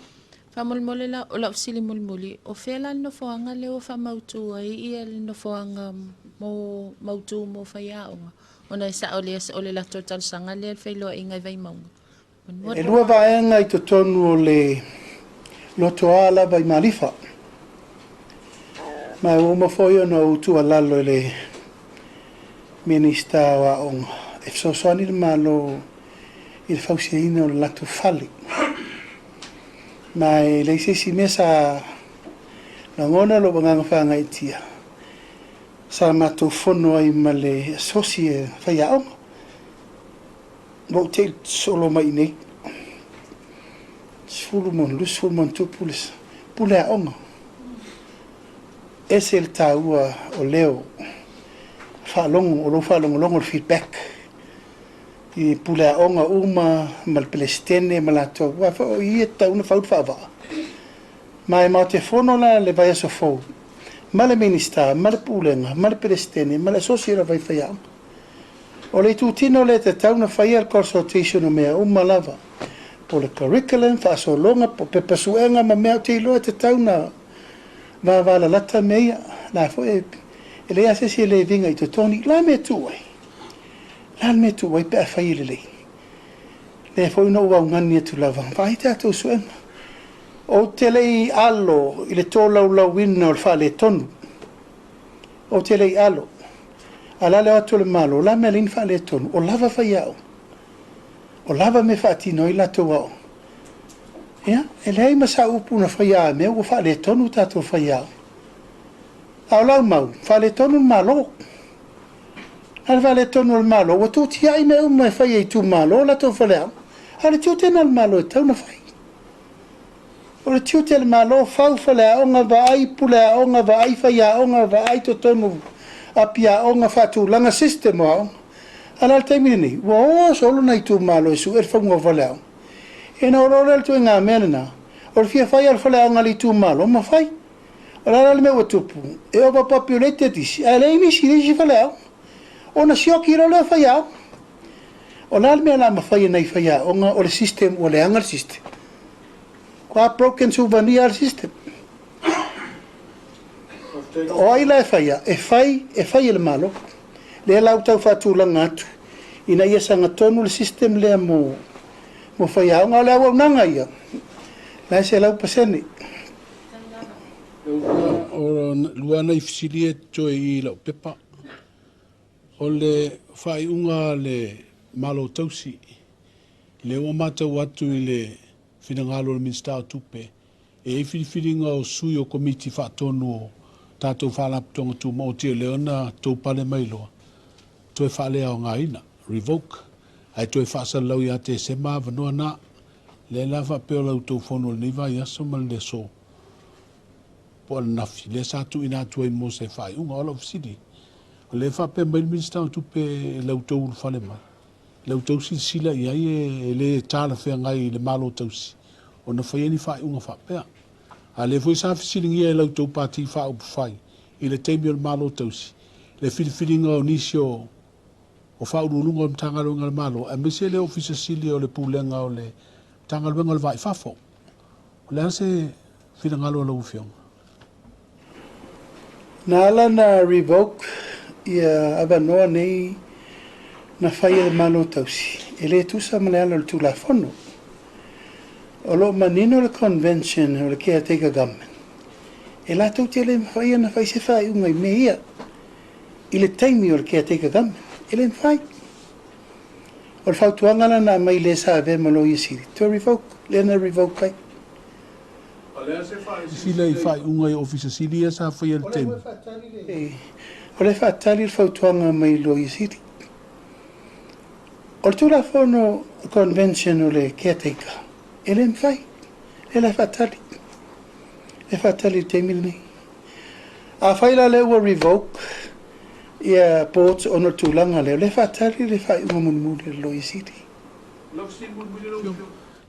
Faamolemole la, o lau fesili mulimuli, o fea la le nofoaga lea ua faamautu ai ia le nofoaga mo mautu mo faiaoga? Ona e sao lea o le latou talosaga lea le feiloaiga i Vaimauga. E lua vaega i totonu o le lotoa lava i Malifa. Ma ua uma foi ona ou tuualalo i le Minisita o Aoga e fesoasoani le Malo i le fausiaina o le latou fale. Ma e leai se isi mea sa lagona lou agaga faagaeetia, sa matou fono ai ma le asosi e faiaoga. Ua ou te i solo mai i nei, 10 ma 20 ma ona tupu le pule aoga. Ese le taua o leo faalogo, o lou faalogologo, le feedback i pule aoga uma ma le Peresetene ma latou, aua foi o i e tatau ona fau le faavaa. Ma e matou te fono la le vaiaso fou ma le Minisita ma le Pulega ma le Peresetene ma le asosi o le aufaiaoga. O le itutino lea e tatau ona faia le consultation o mea uma lava, po o le curriculum, faasologa, po o pepa suega ma mea ou te iloa e tatau ona vavalalata mea ia. La foi e leai lava se isi e le viga i totonu. La mea e tuu ai? La le mea e tuu ai pe a fai e lelei? Lea foi na ou augani atu lava, vaai tatou suega. Ou te le i alo i le tolaulauina o le faaletonu. Ou te le i alo. A o le a le o atu o le Malo, o le a le mea e ala ai ona faaletonu? O lava faiaoga. O lava mea e faatino ai latou aoga. Ia, e leai ma sau upu na faia a mea ua faaletonu tatou faiaoga. A o lau mau, faaletonu le Malo. A o le faaletonu o le Malo, ua tuutiai mea uma e fai e itumalo latou faleaoga. A o le tiute lena o le Malo e tatau ona fai. O le tiute o le Malo, fau faleaoga, vaai puleaoga, vaai faiaoga, vaai totonu apiaoga, faatulaga system o aoga. A o le a le taimi lenei, ua o solo nai itumalo e sue le fauga o faleaoga. Ia ona oo loa lea o le ituaiga mea lena, o le fia fai lava o le faleaoga a le itumalo, ma fai. O le a la le mea ua tupu, e overpopulated isi, ae leai nisi i le isi faleaoga. Ona sioki loa lea o faiaoga. O le a le mea o le a mafai e nai faiaoga, o le system ua leaga le system. Ua broken suvania le system. O ai la e faia? E fai, e fai e le Malo. Lea la ua tau faatulaga atu ina ia sagatonu le system lea mo faiaoga. O le auaunaga ia, la e 100%. O lua nai fesili e toe i lau pepa. O le faaiuga a le Malo Tausi, lea ua matau atu i le finagalo o le Minisita o Tupe, e i ai filifiliga o sui o komiti faatonu o tatou faalapotopotoga tumaoti o lea na tou pale mai loa, toe faaleaogaina, revoke, ae toe faasalalau ia Tesema avanoa na. Lea la faapea o la outou fono o lenei vaiaso ma le aso po o ananafi, lea sa tuuina atu ai mo se faaiuga. O lau fesili, o lea faapea mai le Minisita o Tupe e la outou ulufale mai, la outou silasila i ai e le talafeagai i le Malo Tausi ona faia ni faaiuga faapea. A lea foi sa fesiligia e la outou pati faaupufai i le taimi o le Malo Tausi, le filifiliga o nisi o faauluuluga o le Matagaluega a le Malo, aemaise le Ofisa Sili o le Pulega o le Matagaluega o le Va i Fafo. O le a se finagalo o lau Afioga? Na ala na revoke ia avanoa nei na fai e le Malo Tausi, e le tusa ma le ala o le Tulafono. O lo o manino le convention o le caretaker government, e latou te le mafai ona fai se faaiuga i mea ia i le taimi o le caretaker government. E le mafai. O le fautuaga la na aumai le sa avea ma Loia Sili, to revoke, lea na revoke ai. Sila i faaiuga i Ofisa Sili ia sa faia le taimi. O le faatali le fautuaga mai Loia Sili. O le Tulafono convention o le caretaker, e le mafai. E le faatali. E faatali le taimi lenei. A fai la lea ua revoke ia boards ona o le tulaga lea, o lea e faatali le faaiuga mulimuli a le Loia Sili.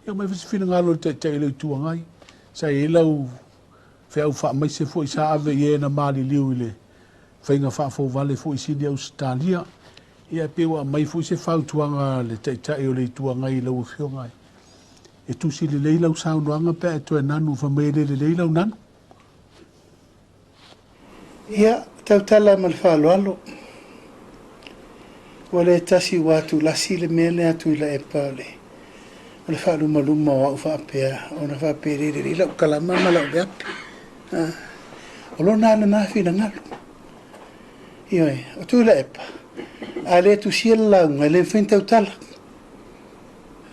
Ia mai foi se finagalo o le Taitai o le Itu Agai. Sa i ai lau feau faamaise foi sa ave i e na maliliu i le faiga faafouvale foi i Sini Ausetalia. Ia pei ua aumai foi se fautuaga a le Taitai o le Itu Agai i lau Afioga e tusi lelei lau saunoaga pe a e toe nanu fai mai e le lelei lau nanu. Ia, tautala ma le faaaloalo. Ua le tasi ua atulasi le mea lea atu i Laepa o le O le faalumaluma o au faapea ona faapea e le lelei lau kalama ma lau veape. O lona lava lena finagalo. Ioe, o Tuilaepa, a le tusia le lauga, e le mafai ona tautala.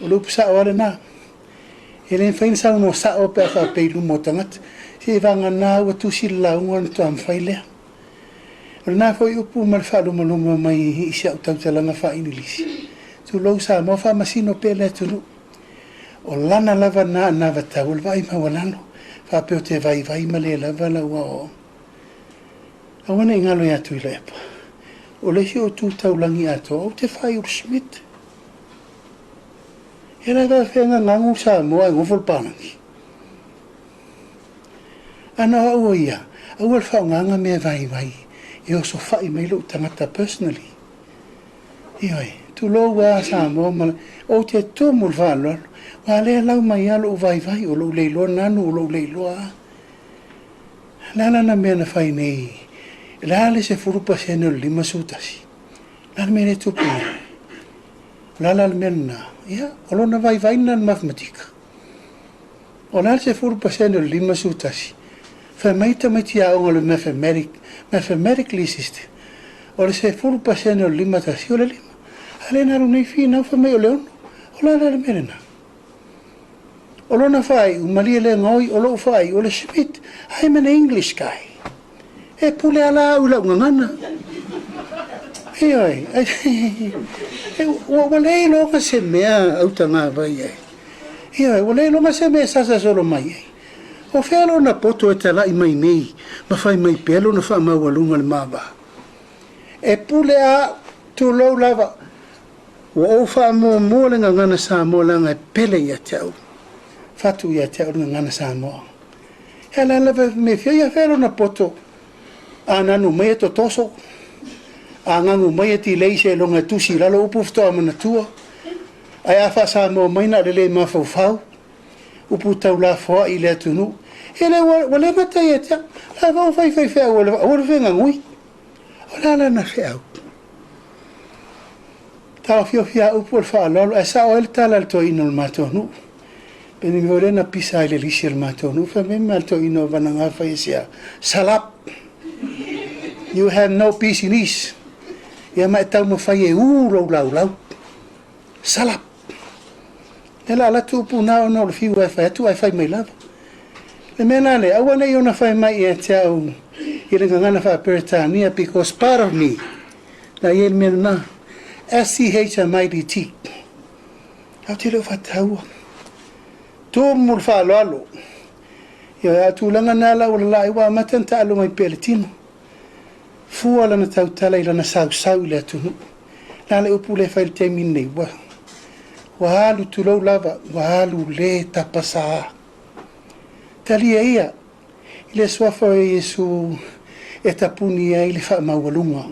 O le upu sao lava lena. E le mafai ona saunoa sao pe a faapea i luma o tagata. Seiavagana ua tusi le lauga ona faatoa mafai lea. O lena foi upu ma le faalumaluma mai i si au tautalaga faa-Igilisi, tulou Samoa, faamasino pea le atunuu. O lana lava lena anavatau o le vaai maualalo, faapea ou te vaivai ma le lava lau aoaoga. Aua ne i galo ia Tuilaepa, o le isi ou tu taulagi atoa, ou te faaiulu Schmidt. E le faafefea gagagu Samoa ae gofo le palagi. Ana o au o ia, aua le faaaogaina mea vaivai e osofai mai lou tagata personally. Ioe, tulou lava Samoa ma ou te tumu i le faaaloalo, aua o lea e lau mai lava lou vaivai, o lou le iloa nanu, o lou le iloa a. O le a la le mea na fai nei? O le a le 10% o le 51? O le a le mea lea e tupu nei? O le a la le mea lena? Ia, o lona vaivai lena i le mathematika. O le a le 10% o le 51? Fai mai tamaiti aoga o le mathematic, mathematically system, o le 10% o le 51 o le 5. A lea na alu nei finau fai mai o le 6. O le a la le mea lena? O lona faaiu, malie le gaoi, o lou faaiu, o le Schmidt, I'm an English guy. E pule lava la au i lau gagana. Ioe, ua le iloga se mea autagavai ai. Ioe, ua le iloga se mea e sasa solo mai ai. O fea lona poto e talai mai nei ma fai mai pea lona faamaualuga i le ma va? E pule lava au, tulou lava, Ua ou faamuamua le gagana Samoa leaga e pele ia te au, fatu ia te au le gagana Samoa. E ala lava e mea fia ia fea lona poto, a nanu mai e totoso, a gagu mai e tilei seiloga e tusi i lalo upu faatoa manatua, ae a faa-Samoa mai na o le le mafaufau, upu taulafoai i le atunuu. E le ua le gata ia te au, la foi ua fai faifeau aua le fegagui. O le a lana feau? Taofiofi a upu o le faaaloalo ae sao ai le tala a le toeaina o le matou nuu. Pe ni mea lea na pisa ai le lisi a le matou nuu, fai mai ma le toeaina o Vanaga fai asia, Salap! You have no business. Ia ma e taumafai e u lou laulau. Salap! Lea la alu atu upu na ona o le fiu e fai atu ae fai mai lava. Le mea la lea, aua ne i ona fai mai ia te au i le gagana faa-Peretania because part of me la i ai le mea lena. SCHMIDT. Ou te le o faataua. Tumu le faaaloalo. Ioe, a o tulaga na la ua lalai ua amata ona taalo mai pea le tino. Fua lana tautala i lana sausau i le atunuu. La le upu lea e fai i le taimi lenei, ua, ua alu tulou lava, ua alu le tapasā. Talia ia i le suafa o Iesu e tapuni ai le faamaualuga,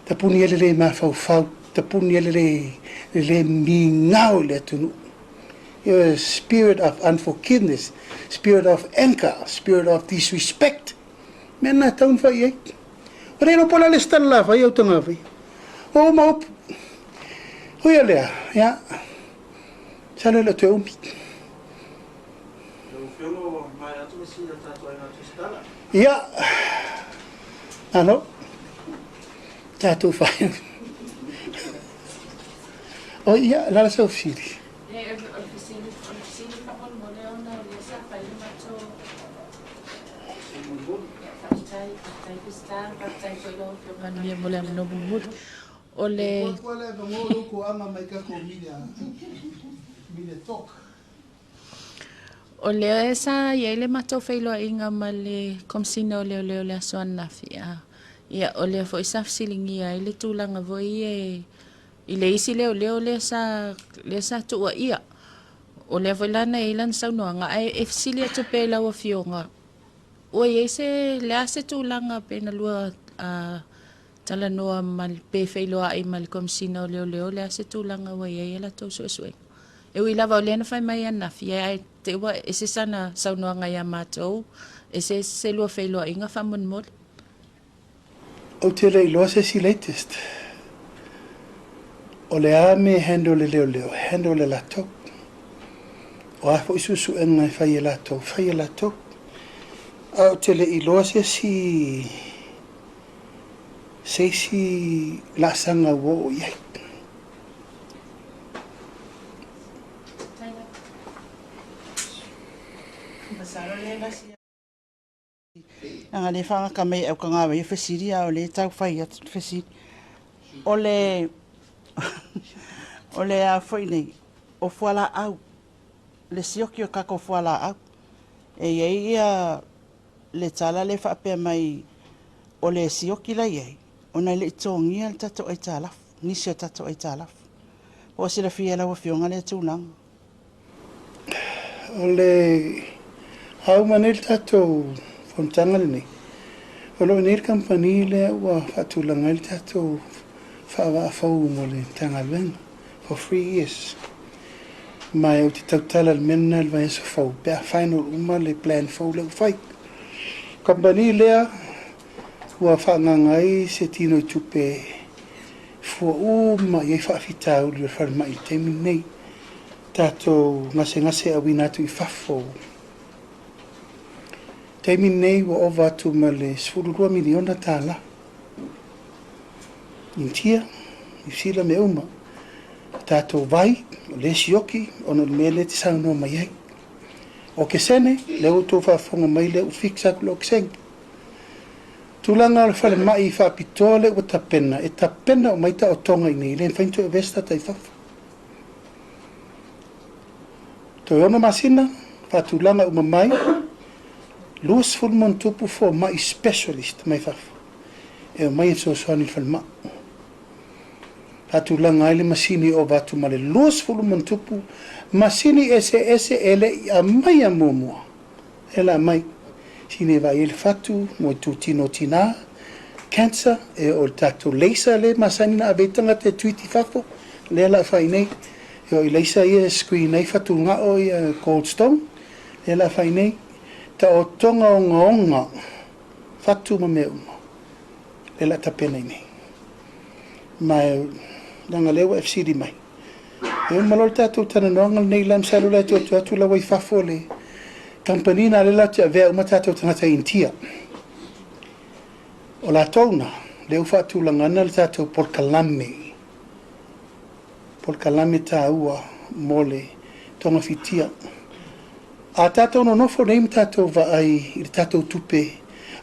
tapuni ai le le mafaufau, tapuni ai le le, le le migao i le atunuu. Ioe, spirit of unforgiveness, spirit of anger, spirit of disrespect. Mea na tau na fai ai. O le iloa po o le a le isi tala la fai au tagafai. Ua uma upu. Ui o lea, ia, masalo e le o toe umi. Lau Afioga ua maea atu le sini a le tatou aiga tusitala. Ia, malo. Tatou fai. O ia, la la sau fesili. E, o le fesili, o le fesili faamolemole ona o lea sa fai le matou Faafetai, faafetai Peseta, faafetai foi lau Afioga Manuia mo le avanoa mulimuli. O le. Ua le avanoa lou toaga mai tatou media, media talk. O lea sa i ai le matou feiloaiga ma le Komesina o Leoleo i le aso ananafi, ia, o lea foi sa fesiligia ai le tulaga foi e i le isi leoleo lea sa lea sa tuuaia. O lea foi la na i ai lana saunoaga, ae e fesili atu pea i lau Afioga, ua i ai se, le a se tulaga pe na lua talanoa ma le, pe feiloai ma le Komesina o Leoleo, le a se tulaga ua i ai a latou suesuega? E ui lava o lea na fai mai ananafi, ae te i ua ese sana saunoaga ia matou, ese se lua feiloaiga faamolemole. Ou te le iloa se isi latest. O le a me handle e leoleo, handle e latou. O a foi suesuega e fai e latou, fai e latou. Ae ou te le i iloa se isi se isi laasaga ua oo i ai. Leaga lea e faagata mai e Aukagavai ia fesili a o lea e tau fai atu le fesili. O le o le a foi nei, o fualaau, le sioki o tatou fualaau. E i ai ia le tala lea e faapea mai o le sioki la e i ai, ona e le i totogia le tatou aitalafu, nisi o tatou aitalafu. Po o silafia e lau Afioga lea tulaga? O le a uma nei le tatou fonotaga lenei, o lo o i inei le kamupani lea ua faatulaga ai le tatou faavaa fou mo le Matagaluega for 3 years. Ma ou te tautala i le mea lena i le vaiaso fou pe a final uma le plan fou lea ua fai. Kamupani lea ua faaagaaga ai se tino i tupe fua uma i ai faafitauli o le falemai i le taimi lenei. Tatou gasegase auina atu i fafo. Taimi lenei ua ova atu ma le $12 miliona tala. Initia, Niu Sila mea uma. O tatou vai, o lea e sioki ona o le mea lea e te saunoa mai ai. O okesene, lea ua outou faafofoga mai lea ua fix atu le okesene. Tulaga o le falemai faapitoa lea ua tapena, e tapena uma ai taotoga i inei, e le mafai ona toe avea se tagata i fafo. Toe 6 masina, faatulaga uma mai, 20+ fomai specialist mai fafo e omai e fesoasoani i le falemai. Faatulaga ai le masini e ova atu ma le 20+ masini eseese e le i aumaia muamua. E la mai, sini e vaai ai le fatu mo itutino o tina, cancer, e oo i le tatou laser lea e masani ona ave ai tagata e treat i fafo, lea o le a fai nei. E oo i laser ia e screen ai fatugao ia gallstone, lea o le a fai nei. Taotoga ogaoga, fatu ma mea uma, lea o le a tapena i inei. Ma leaga lea ua e fesili mai. E uma loa le tatou talanoaga lenei la, masalo la e toe atu la ua i fafo le kamupani na lea latou te avea uma tatou tagata Initia. O latou na, lea ua faatulagana le tatou polokalame, polokalame taua mo le togafitia. A tatou nonofo nei ma tatou vaai i le tatou tupe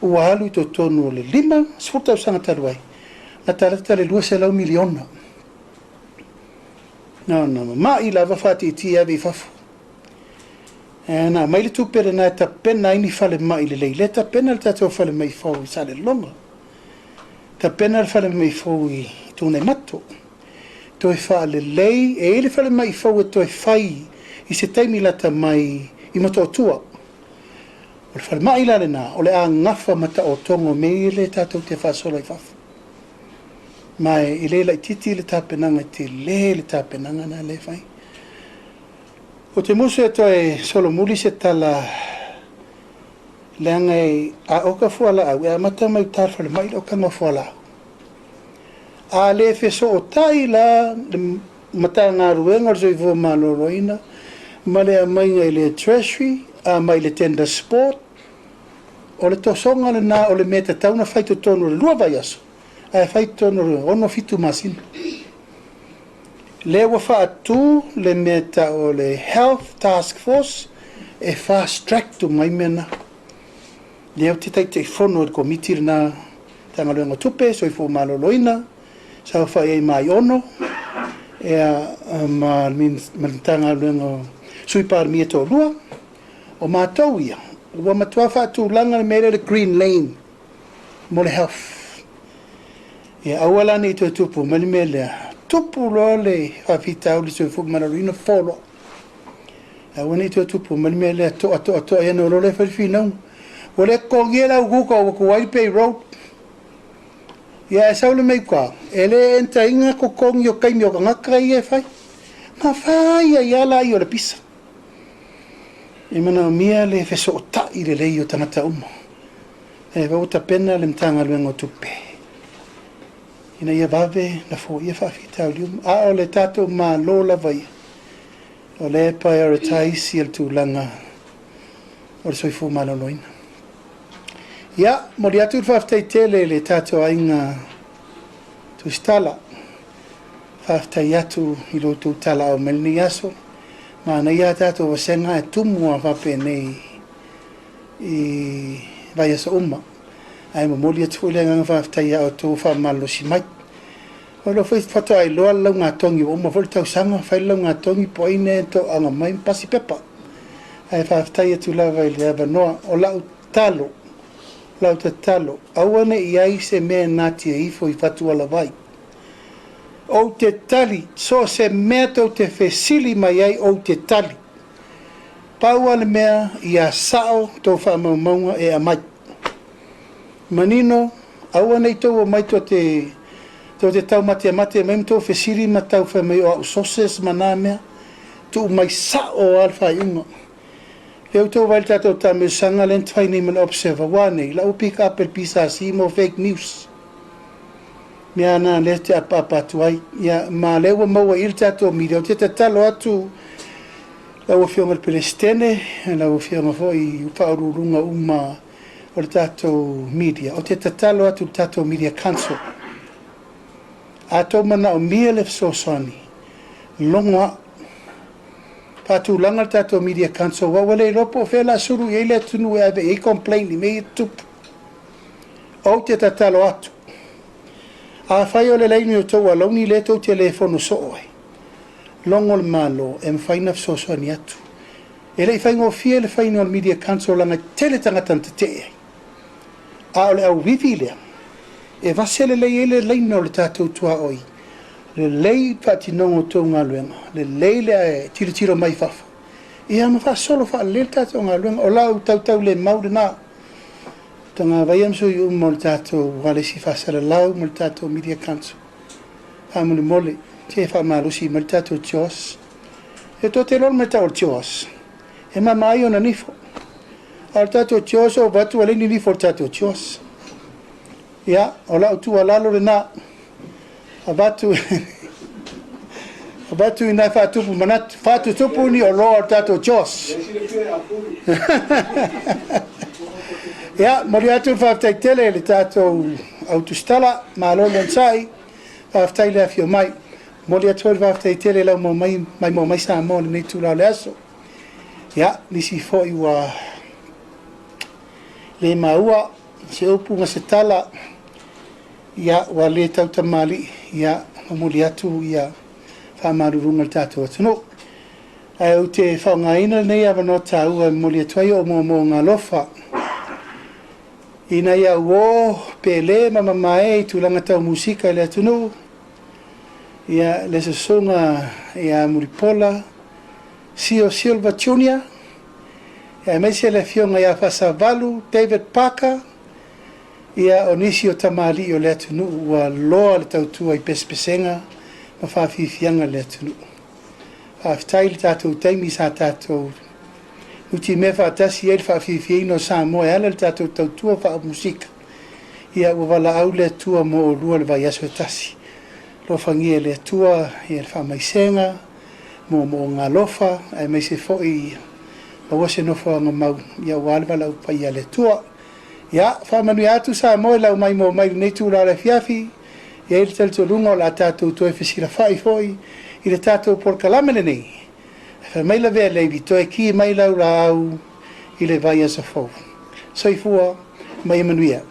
ua alu i totonu o le 50 tausaga talu ai, latalata le $200 miliona. Na ona mamai lava faatietie ave i fafo. E na aumai le tupe lena e tapena ai ni falemai lelei. Lea e tapena le tatou falemai fou i Salelologa. Tapena le falemai fou i Tuanaimato. Toe faalelei, e i ai le falemai fou e toe fai i se taimi lata mai i Motootua. O le falemai la lena, o le a gafa ma taotoga o mea ia lea tatou te faasola i fafo. Ma e le laitiiti le tapenaga, e tele le tapenaga na lea e fai. Ou te musu e toe solomuli se tala leaga e a oka fualaau, e amata mai uta i le falemai le okaga o fualaau. A le fesootai la le Matagaluega o le Soifua Maloloina ma le aumaiga i le Treasury, aumai i le Tender Support, o le tosoga lena o le mea e tatau ona fai i totonu o le 2 vaiaso, ae fai i totonu o le 6, 7 masina. Lea ua faatu le mea e tau o le Health Task Force e fast track uma ai mea na. Lea ou te Taitaifono i le komiti lena, Matagaluega o Tupe, Soifua Maloloina, saofai ai ma Aiono, ma le Matagaluega o Sui Palemia e toalua. O matou ia, ua matua faatulaga le mea lea o le green lane mo le health. Ia aua la ne i toe tupu mai le mea lea. Tupu loa le faafitauli soifua maloloina, fo loa. Aua ne i toe tupu mai le mea lea, to'a to'a to'a ia ona o loa lea fai le finauga. Ua le totogia le au Google ua tuai le payroll. Ia ae sau le mea i uta, e le enter ina totogi o taimi o tagata ia e fai. Na fai ai lava laia o le pisa. E manaomia le fesootai lelei o tagata uma. E ua tapena le Matagaluega o Tupe ina ia vave na foia faafitauli uma. A o le tatou Malo lava ia, O lea e prioritise le tulaga o le soifua maloloina. Ia, momoli atu le faafetai tele i le tatou aiga Tusitala. Faafetai atu i lo outou talaau mai lenei aso. Manaia a tatou vasega ae tumu lava faapenei i vaiaso uma. Ae momoli atu foi le agaga faafetai ia outou ua faamalolosi mai. O lea foi faatoa iloa le laugatogi ua uma foi le tausaga fai le laugatogi po o ai lea e toaga mai ma pasi pepa. Ae faafetai atu lava i le avanoa. O lau tatalo, lau tatalo, aua ne i i ai se mea e natia ifo i fatualavai. Ou te tali, so o se mea tou te fesili mai ai ou te tali. Pau lava le mea ia sao tou faamaumauga e aumai. Manino, aua ne i tou omai tou te tou te taumatemate mai ma tou fesili ma tau fai mai o au sources ma na mea. Tuu mai sao lava le faaiuga. Lea ua tou vaai i le tatou taamilosaga lea na fai nei ma le Observer, ua a nei? La ua pick up e le PSC mo fake news. Mea na lea te apaapa atu ai. Ia, ma lea ua maua i i le tatou media. Ou te tatalo atu lau Afioga i le Peresetene, lau Afioga foi i Faauluuluga uma o le tatou media, ou te tatalo atu i le tatou Media Council, a tou manaomia le fesoasoani, logo au. Faatulaga le tatou Media Council, aua ua le iloa po o fea o le a sulu i ai le atunuu e ave i ai complaint i mea ia e tutupu. Ou te tatalo atu, afai o le laini o tou alauni lea tou te le fono soo ai, logo le Malo e mafai ona fesoasoani atu. E le i faigofie le faiga o le Media Council leaga e tele tagata na tetee ai. A o le auivi lea, e vase lelei ai le laina o le tatou tuaoi, lelei le faatinoga o tou galuega, lelei le tilotilo mai fafo, ia ma faasolo faalelei le tatou galuega. O lau tautaulemau lena, Tagavaia ma sui uma o le tatou ualesi faasalalau ma le tatou Media Council. Faamolemole, se faamalosi mai le tatou CHOGM. E tou te iloa le mea e tau o le CHOGM, e mama ai ona nifo. A o le tatou CHOGM, ua vaai atu ua leai ni nifo o le tatou CHOGM. Ia, o lau tuualalo lena, avatu avatu ina faatupu manatu, faatutupu ni oloa o le tatou CHOGM. Ia, momoli atu le faafetai tele i le tatou au tusitala, malo le onosai, faafetai le afio mai. Momoli atu foi le faafetai tele i lau maumai, maimoa mai Samoa i lenei itula o le aso. Ia, nisi foi ua le maua se upu ma se tala, ia, ua le tautamalii, ia, momoli atu ia faamaluluga i le tatou atunuu. Ae ou te faaaogaina lenei avanoa taua e momoli atu ai ou moomooga alofa ina ia uo pele ma mamae i tulaga tau musika i le atunuu, ia le susuga ia Mulipola Sio Silva Junior, aemaise le afioga ia Faasavalu David Parker, ia o nisi o tamalii o le atunuu ua loa le tautua i pesepesega ma faafiafiaga i le atunuu. Faafetai i le tatou taimi sa tatou nutimea faatasi ai le faafiafiaina o Samoa e ala i le tatou tautua faamusika. Ia ua valaau le Atua mo oulua i le vaiaso e tasi. Alofagia e le Atua ia le faamaisega, moomooga alofa, aemaise foi maua se nofoaga mau ia aua le valaau paia a le Atua. Ia, faamanuia atu Samoa i lau maimoa mai i lenei itula o le afiafi. E i ai le talitonuga o le a tatou toe fesilafai foi i le tatou polokalame lenei. Ae fai mai lavea Levi, toe ki mai lau laau i le vaiaso fou. Soifua ma ia manuia.